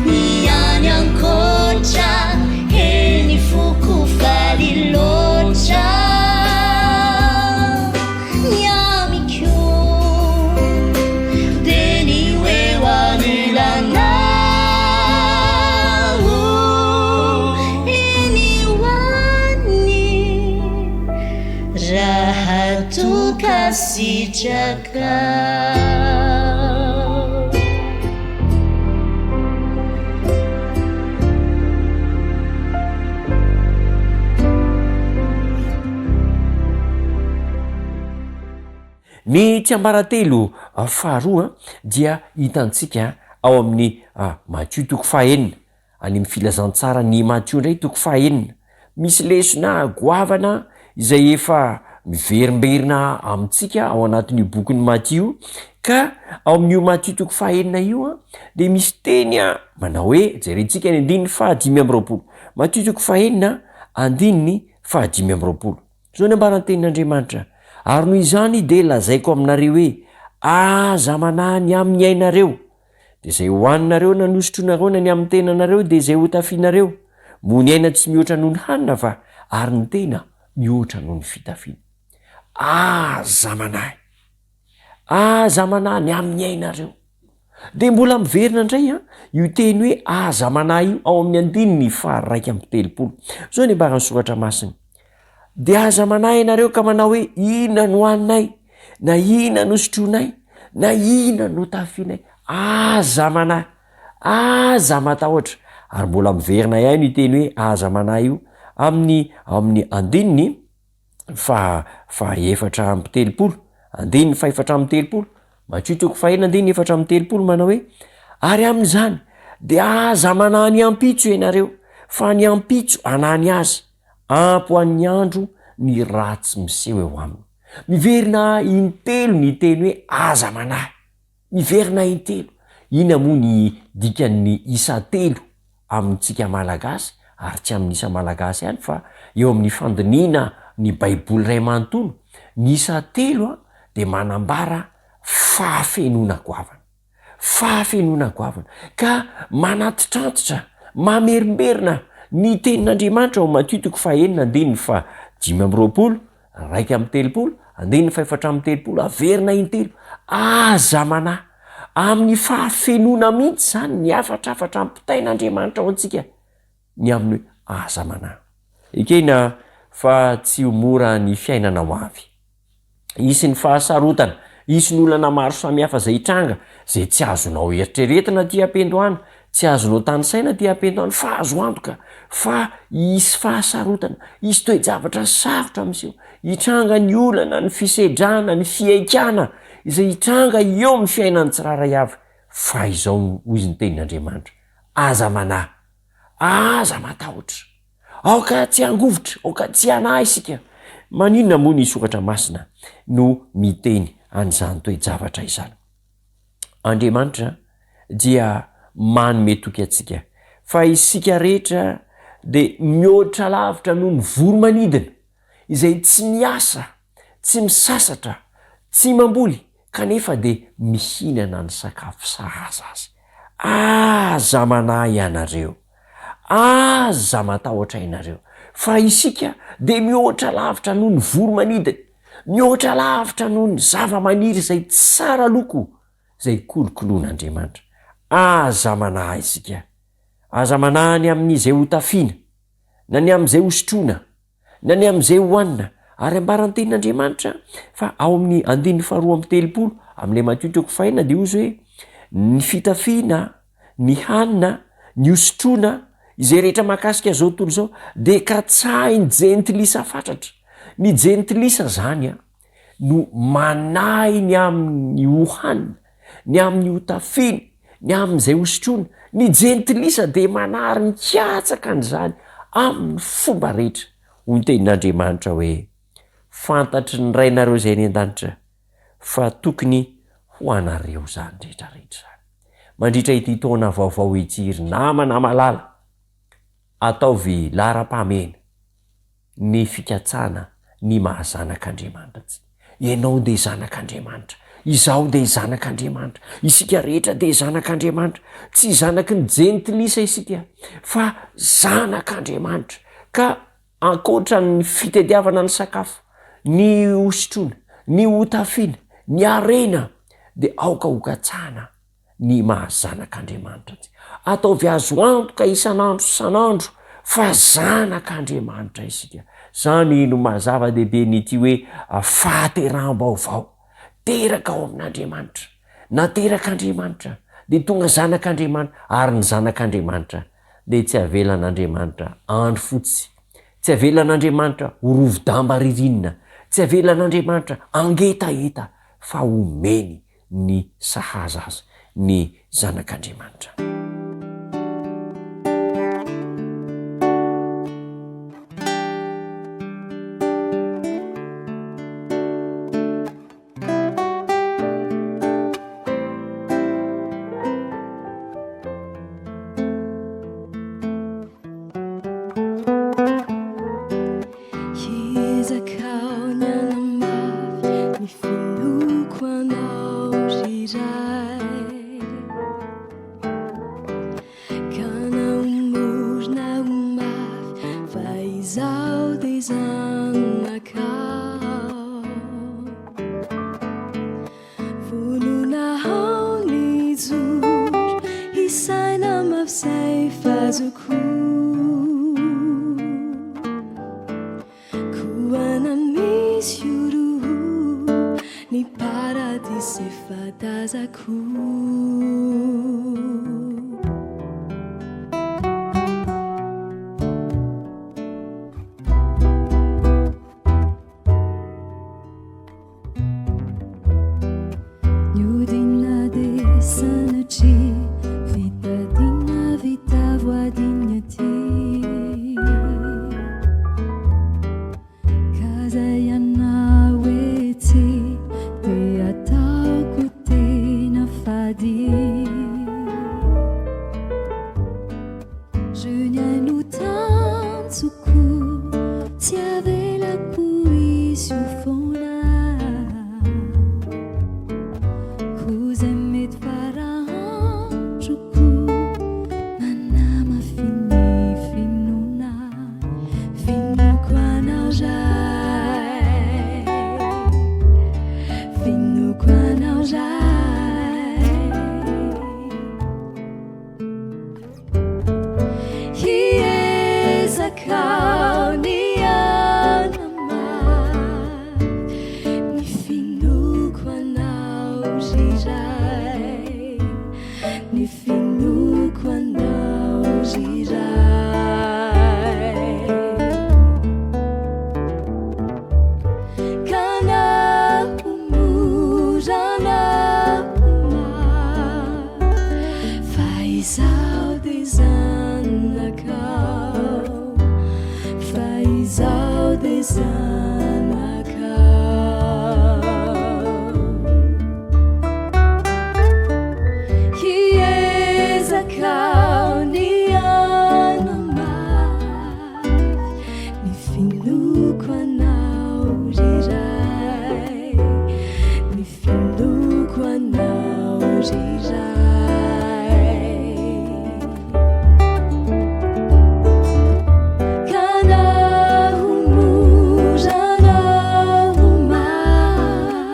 ny any ankoatra He ny foko faly loatra Ny amiko dia ny ho eo anilanao Eny ho any raha toa ka sitrakao. Ny tsiambaratelo faharoa dia hitantsika ao amin'ny Matio toko fahaenina. Any amin'ny Filazantsaran'i Matio indray toko fahaenina. Misy lesona goavana izay efa miverimberina amintsika ao anatin'io bokin'i Matio io, ka ao amin'io Matio toko fahaenina io dia misy teny manao hoe, jerentsika ny andininy fahadimy amby 20. Matio toko fahaenina andininy fahadimy amby 20. Izao ny ambaran'ny tenin'Andriamanitra, Ary noho izany dia lazaiko aminareo hoe, Aza manahy ny amin'ny ainareo, Dia izay hohaninareo na nosotroinareo na ny amin'ny tenanareo dia izay hotafianareo. Moa ny aina tsy mihoatra noho ny hanina va, ary ny tena mihoatra noho ny fitafiana? Aza manahy! Aza manahy ny amin'ny ainareo. Dia mbola miverina indray an, io teny hoe aza manahy io ao amin'ny andininy faha-31. Izao ny ambaran'ny soratra masina. Dia aza manahy ianareo ka manao hoe, Inona no haninay? Na inona no sotroinay? Na inona no tafianay? Aza manahy! Aza matahotra! Ary mbola miverina ihany io teny hoe aza manahy io amin'ny ao amin'ny andininy faha faha-34, andininy faha-34, Matio toko fahenina andininy 34 manao hoe, Ary amin'izany dia aza manahy ny ampitso ianareo, fa ny ampitso hanahy ny azy. Ampy ho an'ny andro ny ratsy miseho eo aminy. Miverina intelo ny teny hoe aza manahy. Miverina intelo. Inona moa ny dikan'ny isa telo amintsika Malagasy, ary tsy amin'ny isa Malagasy ihany fa eo amin'ny fandinihina ny Baiboly iray manontolo, ny isa telo dia manambara fahafenoana goavana. Fahafenoana goavana ka manantitrantitra, mamerimberina ny tenin'Andriamanitra ao Matio toko fahenina andininy faha-25, 31, andininy faha-34, averina intelo, aza manahy, amin'ny fahafenoana mihitsy izany ny hafatrafatra ampitain'Andriamanitra ho antsika ny amin'ny hoe aza manahy. Ekena fa tsy ho mora ny fiainana ho avy. Hisy ny fahasarotana, hisy ny olana maro samihafa izay hitranga, izay tsy azonao eritreretina aty am-piandohana, tsy azonao tanisaina aty am-piandohana, fa azo antoka fa hisy fahasarotana, hisy toe-javatra sarotra miseho, hitranga ny olana, ny fisedrana, ny fihaikana izay hitranga eo amin'ny fiainan'ny tsirairay avy, fa izao hoy izy ny tenin'Andriamanitra, aza manahy, aza matahotra. Aoka tsy hangovitra, aoka tsy hanahy isika. Maninona moa ny Soratra Masina no miteny an'izany toe-javatra izany? Andriamanitra dia manome toky antsika fa isika rehetra dia mihoatra lavitra noho ny voro-manidina izay tsy miasa, tsy misasatra, tsy mamboly kanefa dia mihinana ny sakafo sahaza azy. Aza manahy ianareo. Aza matahotra ianareo, fa isika dia mihoatra lavitra noho ny voro-manidina, mihoatra lavitra noho ny zava-maniry izay tsara loko, izay kolokoloin'Andriamanitra. Aza manahy isika. Aza manahy ny amin'izay hotafiana, na ny amin'izay hosotroina, na ny amin'izay hohanina, ary ambaran'ny tenin'Andriamanitra fa ao amin'ny andininy faharoa amby 30 amin'ilay Matio toko fahenina dia hozy hoe ny fitafiana, ny hanina, ny hosotroina, izay rehetra mahakasika izao tontolo izao dia katsahin'ny jentilisa fatratra. Ny jentilisa zany a no manahy ny amin'ny hohanina, ny amin'ny hotafiana, ny amin'izay hosotroina. Ny jentilisa dia manary mikatsaka an'izany amin'ny fomba rehetra. Hoy ny tenin'Andriamanitra hoe, Fantatry ny Rainareo izay any an-danitra fa tokony ho anareo izany rehetra rehetra izany. Mandritra ity taona vaovao ity ry namana malala, ataovy laharam-pahamehana ny fikatsahana ny maha zanak'Andriamanitra antsika. Ianao dia zanak'Andriamanitra, izaho dia zanak'Andriamanitra, isika rehetra dia zanak'Andriamanitra. Tsy zanaky ny jentilisa isika fa zanak'Andriamanitra. Ka ankoatra ny fitediavana ny sakafo, ny hosotroina, ny hotafiana, ny harena dia aoka hokatsahana ny maha zanak'Andriamanitra antsika. Ataovy azo antoka isan'andro isan'andro fa zanak'Andriamanitra isika. Izany no maha zava-dehibe ny ity hoe fahateraham-baovao. Teraka ao amin'Andriamanitra. Naterak'Andriamanitra dia tonga zanak'Andriamanitra ary ny zanak'Andriamanitra dia tsy avelan'Andriamanitra andro fotsy, tsy avelan'Andriamanitra ho rovi-damba ririnina, tsy avelan'Andriamanitra hangetaheta fa omeny ny sahaza azy ny Zanak'Andriamanitra. Hiezaka aho ny hanamafy ny finoako anao ry Ray. Ka na ho mora na ho mafy fa izaho dia zanakao. Vonona aho ny hijoro hisaina mafy izay fazoko. Koa na misy horohoro ny paradisa efa tazako. Niodina dia sanatria vita dina vita voadiny aty Ka zay anao etsy dia ataoko tena fady Julien no tanjoko tsy avelako hisy ho foana Koa izay mety fara androko manamafy ny finoana Finoako anao Ray Finoako anao Ray Hiezaka aho ny hanamafy ny finoako anao ry Ray, ny finoako anao ry Ray. Ka na ho mora na ho mafy Fa izaho dia zanakao Fa izaho dia zanakao Hiezaka aho ny hanamafy Ny finoako anao ry Ray Ny Finoako anao ry Ray Ka na ho mora na ho mafy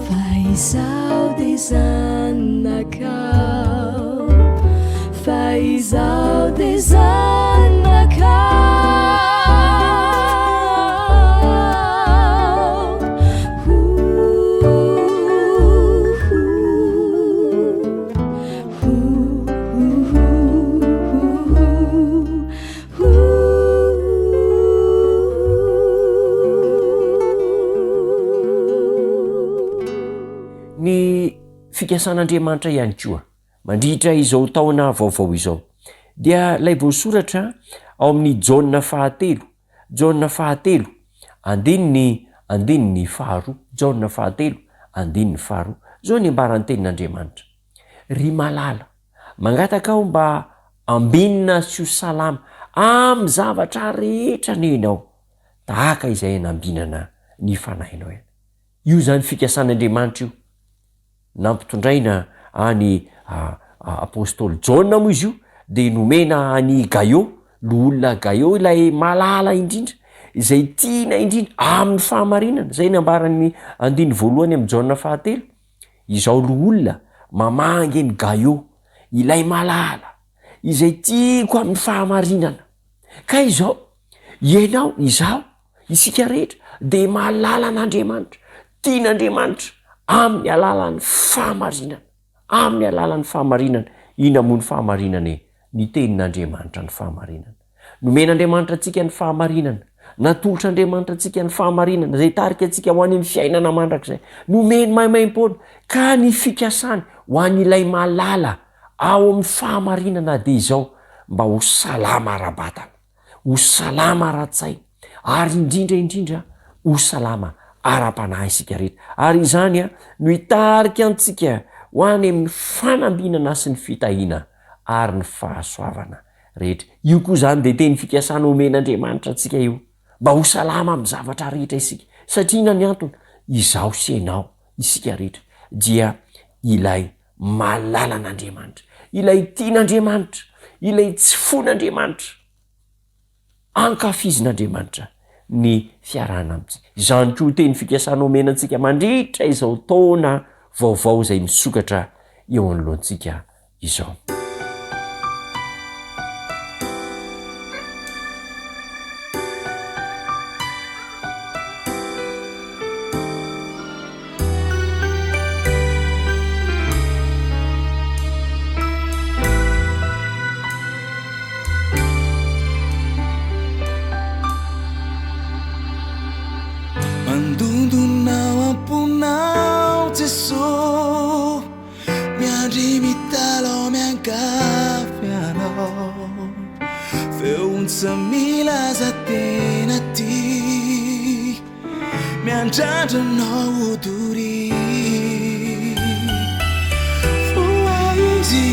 Fa izaho dia zanakao Fa izaho dia zanakao Ny fikasan'Andriamanitra ihany koa mandritra izao taona vaovao izao dia ilay voasoratra ao amin'ny Jaona fahatelo. Jaona fahatelo, andininy andininy faharoa, Jaona fahatelo, andininy faharoa. Izao ny ambaran'ny Tenin'Andriamanitra, Ry malala, mangataka aho mba ambinina sy ho salama amin'ny zavatra rehetra anie ianao, tahaka izay anambinana ny fanahinao ihany. Io izany fikasan'Andriamanitra io. Nampitondraina an'i apostoly Jaona moa izy io, dia nomena an'i Gaio, loholona Gaio ilay malala indrindra, izay tiana indrindra amin'ny fahamarinana, izay nambaran'ny andininy voalohany amin'ny Jaona fahatelo, Izao loholona mamangy an'i Gaio, ilay malala, izay tiako amin'ny fahamarinana. Ka izao, ianao, izaho, Isika rehetra dia mahalala an'Andriamanitra, tian'Andriamanitra amin'ny alalan'ny fahamarinana, amin'ny alalan'ny fahamarinana. Inona moa ny fahamarinana e? Ny tenin'Andriamanitra ny fahamarinana. Nomen'Andriamanitra antsika ny fahamarinana, natolotr'Andriamanitra antsika ny fahamarinana izay hitarika antsika ho any amin'ny fiainana mandrakizay. Nomeny maimaimpoana ka ny fikasany ho an'ilay malala ao amin'ny fahamarinana dia izao, mba ho salama ara-batana. ho salama ara-tsaina, ary indrindra indrindra ho salama ara-panahy isika rehetra. Ary izany no hitarika antsika ho any amin'ny fanambinana sy ny fitahiana ary ny fahasoavana rehetra. Io koa izany dia teny fikasana omen'Andriamanitra antsika io, mba ho salama amin'ny zavatra rehetra isika. Satria inona ny antony? Izaho sy ianao, isika rehetra, dia ilay Mahalala an'Andriamanitra, ilay tian'Andriamanitra, ilay tsy foin'Andriamanitra. Ankafizin'Andriamanitra ny fiarahana amintsika. Izany koa teny fikasana omena antsika mandritra izao taona vaovao izay misokatra eo anoloantsika izao. Mandondona ao am-ponao Jesoa, miandry mitalaho miangavy Anao, feon-tsa milaza tena tia. Miandrandra anao ho doria. Vohay izy,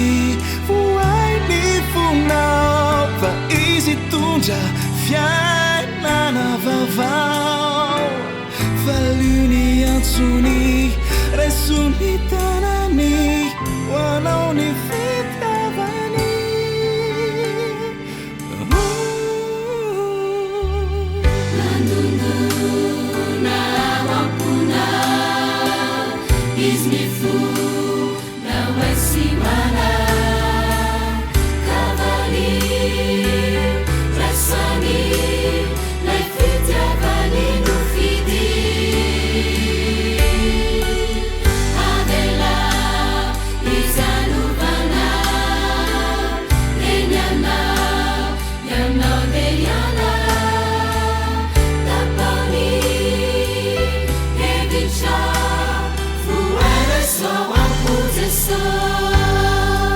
vohay ny fonao fa izy hitondra fiainana vaovao. Valio ny antsony, raiso ny tanany, ho anao ny fitiavany. Mandondona ao am-ponao Izy mifona ho ahy sy ho anao Ka valio, raiso anio Ilay fitiavany nofidio Avelao Izy hanova anao Eny ianao Ianao dia hiala Tapaho ny hevitrao Voaray soa ho am-po Jesosy.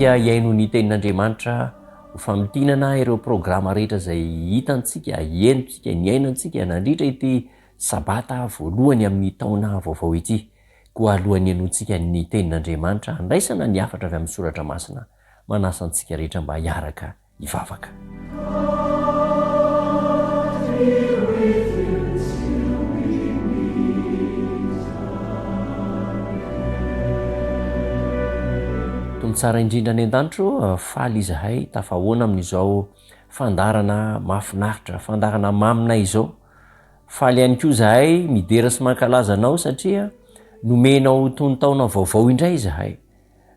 Antsika hihaino ny tenin'Andriamanitra ho famintinana ireo programa rehetra izay hitantsika, henontsika, niainantsika nandritra ity Sabata voalohany amin'ny taona vaovao ity. Koa alohan'ny henointsika ny tenin'Andriamanitra handraisana ny hafatra avy amin'ny Soratra Masina, manasa antsika rehetra mba hiaraka hivavaka. Tompo tsara indrindra any an-danitra ô, faly izahay tafahoana amin'izao fandaharana mahafinaritra, fandaharana maminay izao. Faly ihany koa izahay midera sy mankalaza Anao satria nomenao tonon-taona vaovao indray izahay.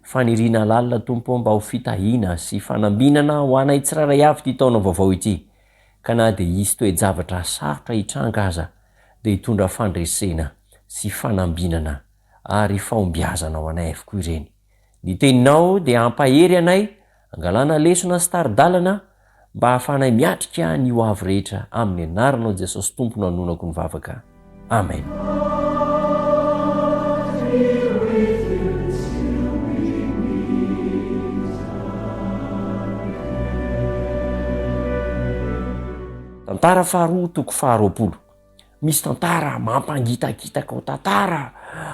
Faniriana lalina Tompo ô mba ho fitahiana sy fanambinana ho anay tsirairay avy ity taona vaovao ity, ka na dia hisy toe-javatra sarotra hitranga aza dia hitondra fandresena sy fanambinana ary fahombiazana ho anay avokoa ireny. Ny Teninao dia hampahery anay, hangalana lesona sy tari-dalana mba hahafahanay miatrika ny ho avy rehetra amin'ny anaranao Jesosy Tompo no anonako ny vavaka. Amen. Tantara faharoa toko faharoapolo. Misy tantara mampangitagitaka ao tantara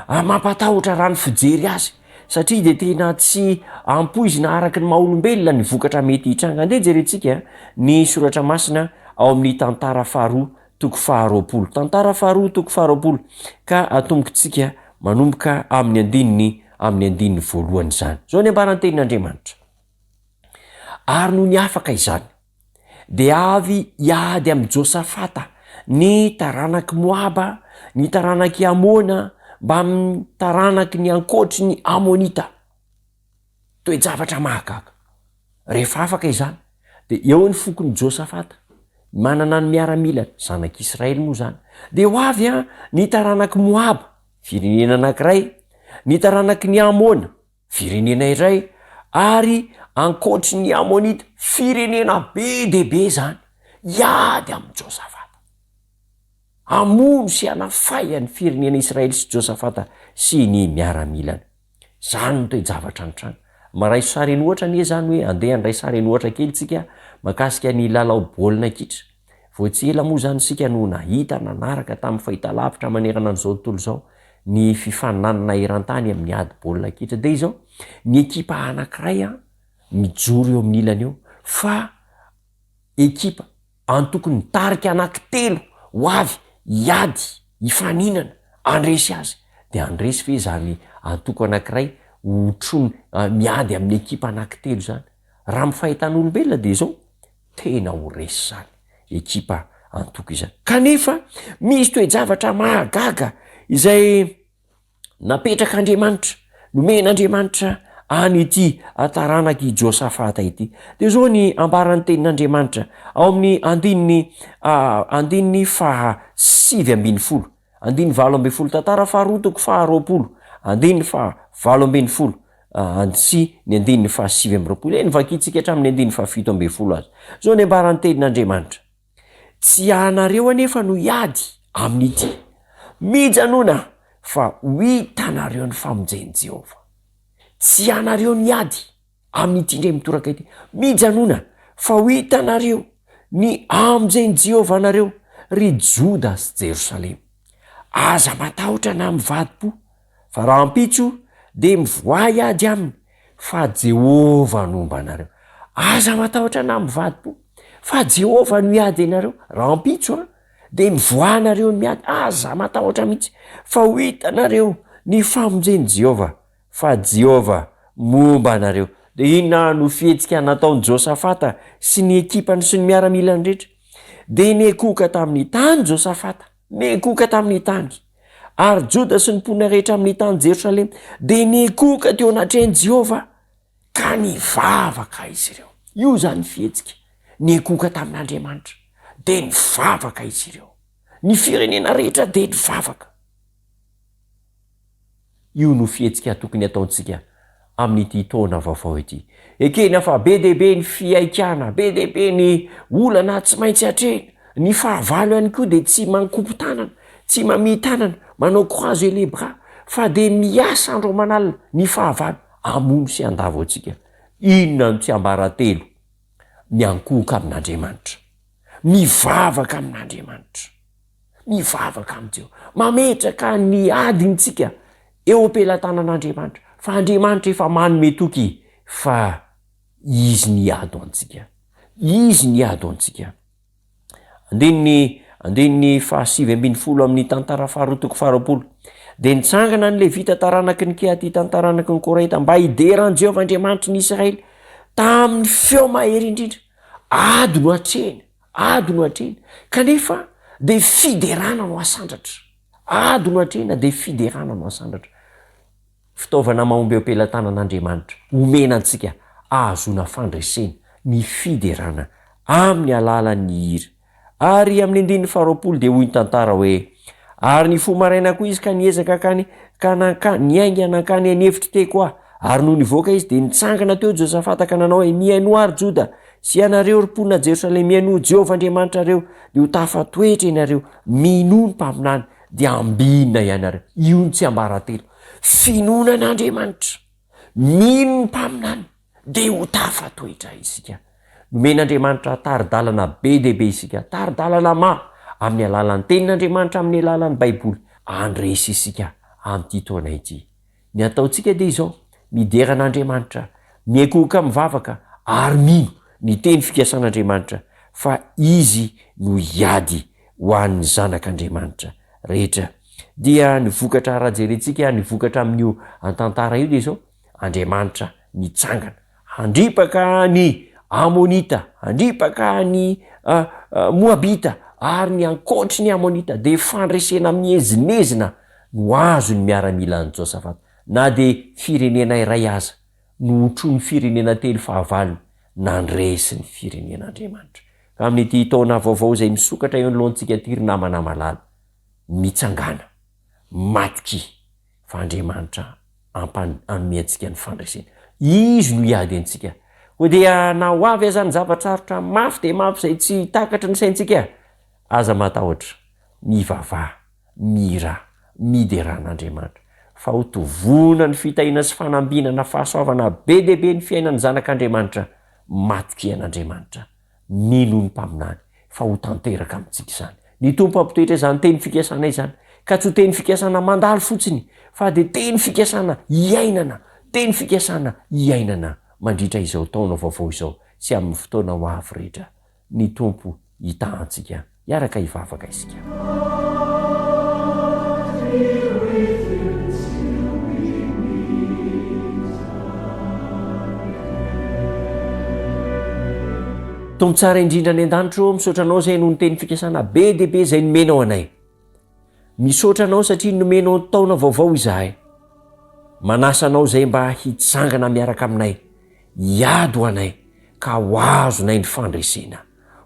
mampatahotra raha ny fijery azy satria dia tena tsy ampoizina araka ny maha olombelona ny vokatra mety hitranga. Andeha jerentsika ny soratra masina ao amin'ny tantara faharoa toko faharoapolo. Tantara faharoa toko faharoapolo ka atombokintsika manomboka amin'ny andininy amin'ny andininy voalohany izany. Izao ny ambaran'ny tenin'Andriamanitra. Ary nony afaka izany, dia avy hiady amin'i Josafata ny taranak'i Moaba, ny taranak'i Amona, mbamin'ny taranaky ny ankoatry ny Amonita. Toe-javatra mahagaga. Rehefa afaka izany, dia eo ny fokon'i Josafata, manana ny miaramilany, zanak'Israely moa izany. Dia ho avy ny taranak'i Moaba, firenena anankiray, ny taranaky ny Amona, Firenena iray, ary ankoatry ny Amonita, firenena be dia be izany, hiady amin'i Josafata. Hamono sy hanafay an'ny firenena Israely sy Josafata sy ny miaramilany. Izany no toe-javatra nitranga. Maray sary an'ohatra anie izany hoe andeha handray sary an'ohatra kely tsika mahakasika ny lalao baolina kitra. Vao tsy ela moa izany isika no nahita, nanaraka tamin'ny fahitalavitra manerana an'izao tontolo izao ny fifaninanana eran-tany amin'ny ady baolina kitra. Dia izao, ny ekipa anankiray mijoro eo amin'ny ilany eo fa ekipa antokony tarika anankitelo ho avy hiady, hifaninana, handresy azy. Dia handresy ve izany antoko anankiray hotrony miady amin'ny ekipa anankitelo izany? Raha amin'ny fahitan'olombelona dia izao, Tena ho resy izany ekipa antoko izany. Kanefa misy toe-javatra mahagaga izay napetrak'Andriamanitra, nomen'Andriamanitra an'ity taranak'i Josafata ity. Dia izao ny ambaran'ny tenin'Andriamanitra ao amin'ny andininy andininy faha 19. Andininy 18 Tantara faharoa toko faha 20 andininy faha 18 and sy ny andininy faha 29, eny vakintsika hatramin'ny andininy faha 17 aza. Izao ny ambaran'ny tenin'Andriamanitra, Tsy ianareo anefa no hiady amin'ity. Mijanona fa ho hitanareo ny famonjen'i Jehovah. Tsy ianareo no hiady amin'ity indray mitoraka ity. Mijanona fa ho hitanareo ny hamonjen'i Jehovah anareo, ry Joda sy Jerosalema. Aza matahotra na mivadi-po. Fa rahampitso dia mivoaha hiady aminy, fa Jehovah no homba anareo. Aza matahotra na mivadi-po, fa Jehovah no hiady anareo. Rahampitso an, dia mivoaha nareo ny miady. Aza matahotra mihitsy, fa ho hitanareo ny famonjen'i Jehovah, fa Jehovah momba anareo. Dia inona no fihetsika nataon'i Josafata sy ny ekipany sy ny miaramilany rehetra? Dia nikohoka tamin'ny tany Josafata. Nikohoka tamin'ny tany. Ary Joda sy ny mponina rehetra amin'ny tany Jerosalema dia nikohoka teo anatrehan'i Jehovah, ka nivavaka izy ireo. Io izany fihetsika. Nikohoka tamin'Andriamanitra, dia nivavaka izy ireo. Ny firenena rehetra dia nivavaka. Io no fihetsika tokony hataontsika amin'ity taona vaovao ity. Ekena fa be dia be ny fihaikana, be dia be ny olana tsy maintsy atrehina. Ny fahavalo ihany koa dia tsy mankompon-tanana, tsy mamihi-tanana, manao croiser les bras, fa dia miasa andro aman'alina ny fahavalo hamono sy handavo antsika. Inona no tsiambaratelo? Miankohoka amin'Andriamanitra. Mivavaka amin'Andriamanitra. Mivavaka amin'i Jehovah. Mametraka ny adintsika eo am-pelatanan'Andriamanitra. Fa Andriamanitra efa manome toky fa Izy ny hiady ho antsika. Izy ny hiady ho antsika. Andininy andininy fahasivy ambin'ny folo amin'ny tantara faharoa toko faharoapolo. Dia nitsangana ny Levita taranaky ny Kehatita ny taranaky ny Korahita mba hidera an'i Jehovah Andriamanitry ny Israely tamin'ny feo mahery indrindra. Ady no atrehina, ady no atrehina. Kanefa dia fiderana no asandratra. Ady no atrehina dia fiderana no asandratra. Fitaovana mahomby eo am-pelatanan'Andriamanitra omena antsika ahazoana fandresena ny fiderana amin'ny alalan'ny hira. Ary amin'ny andininy faharoapolo dia hoy ny tantara hoe, Ary nifoha maraina koa izy ka niezaka hankany ka nankany, niainga nankany an'efitr'i Tekoa. Ary nony nivoaka izy, dia nitsangana teo Josafata ka nanao hoe, Mihainoa, ry Joda, sy ianareo, ry mponina Jerosalema, mihainoa Jehovah Andriamanitrareo, dia ho tafatoetra ianareo. Minoa ny mpaminany, dia ambinina ianareo. Io no tsiambaratelo. Finoana an'Andriamanitra. Mino ny mpaminany, dia ho tafatoetra isika. Nomen'Andriamanitra tari-dalana be dia be isika, tari-dalana maro, amin'ny alalan'ny Tenin'Andriamanitra, amin'ny alalan'ny Baiboly. Handresy isika amin'ity taona ity. Ny ataontsika dia izao, midera an'Andriamanitra, miankohoka mivavaka ary mino ny teny fikasan'Andriamanitra fa Izy no hiady ho an'ny zanak'Andriamanitra rehetra. Dia ny vokatra raha jerentsika ny vokatra amin'io tantara io dia izao, Andriamanitra nitsangana handripaka ny Amonita, handripaka ny Moabita ary ny ankoatry ny Amonita, dia fandresena miezinezina no azon'ny miaramilan'i Josafata, na dia firenena iray aza no hotronin'ny firenena telo fahavalony nandresy ny firenen'Andriamanitra. Ka amin'ity taona vaovao izay misokatra eo anoloantsika ity ry namana malala, mitsangàna, matokia fa Andriamanitra hampan-hanome antsika ny fandresena. Izy no hiady antsika. Koa dia na ho avy aza ny zava-tsarotra mafy dia mafy izay tsy takatry ny saintsika, aza matahotra, mivavaha, mihirà, miderà an'Andriamanitra, fa ho tovona ny fitahiana sy fanambinana fahasoavana be dia be ny fiainan'ny zanak'Andriamanitra matokia an'Andriamanitra. Mino ny mpaminany fa ho tanteraka amintsika izany. Ny Tompo hampitoetra izany teny fikasana izany, ka tsy ho teny fikasana mandalo fotsiny, fa dia teny fikasana iainana, teny fikasana iainana mandritra izao taona vaovao izao sy amin'ny fotoana ho avy rehetra. Ny Tompo hitaha antsika. Hiaraka hivavaka isika. Tompo tsara indrindra any an-danitra ô, misaotra Anao izay noho ny teny fikasana be dia be izay nomenao anay. Misaotra Anao satria nomenao taona vaovao izahay. Manasa Anao izay mba hitsangana miaraka aminay, hiady ho anay, ka ho azonay ny fandresena.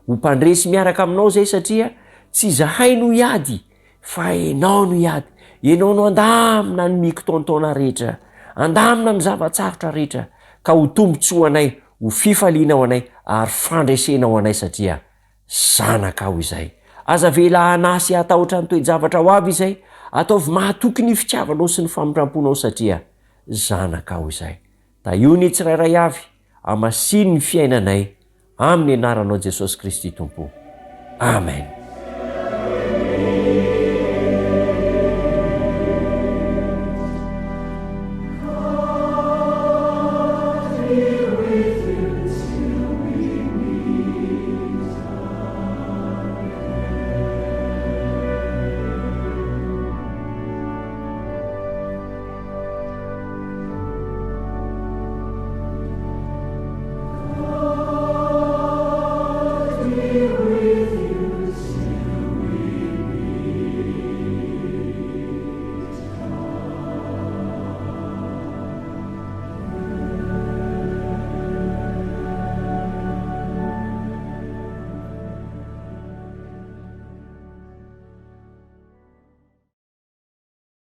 Ho mpandresy miaraka aminao izay satria tsy izahay no hiady fa Ianao no hiady. Ianao no handamina ny mikitaontaona rehetra, handamina ny zava-tsarotra rehetra ka ho tombontsoa anay, ho fifaliana ho anay ary fandresena ho anay satria zanakao izay. Aza avela hanahy sy hatahotra ny toe-javatra ho avy izay, ataovy mahatoky ny fitiavanao sy ny famindram-ponao satria zanakao izay. Tahio ny tsirairay avy, hamasino ny fiainanay Amin'ny anaranao Jesosy Kristy Tompo. Amen.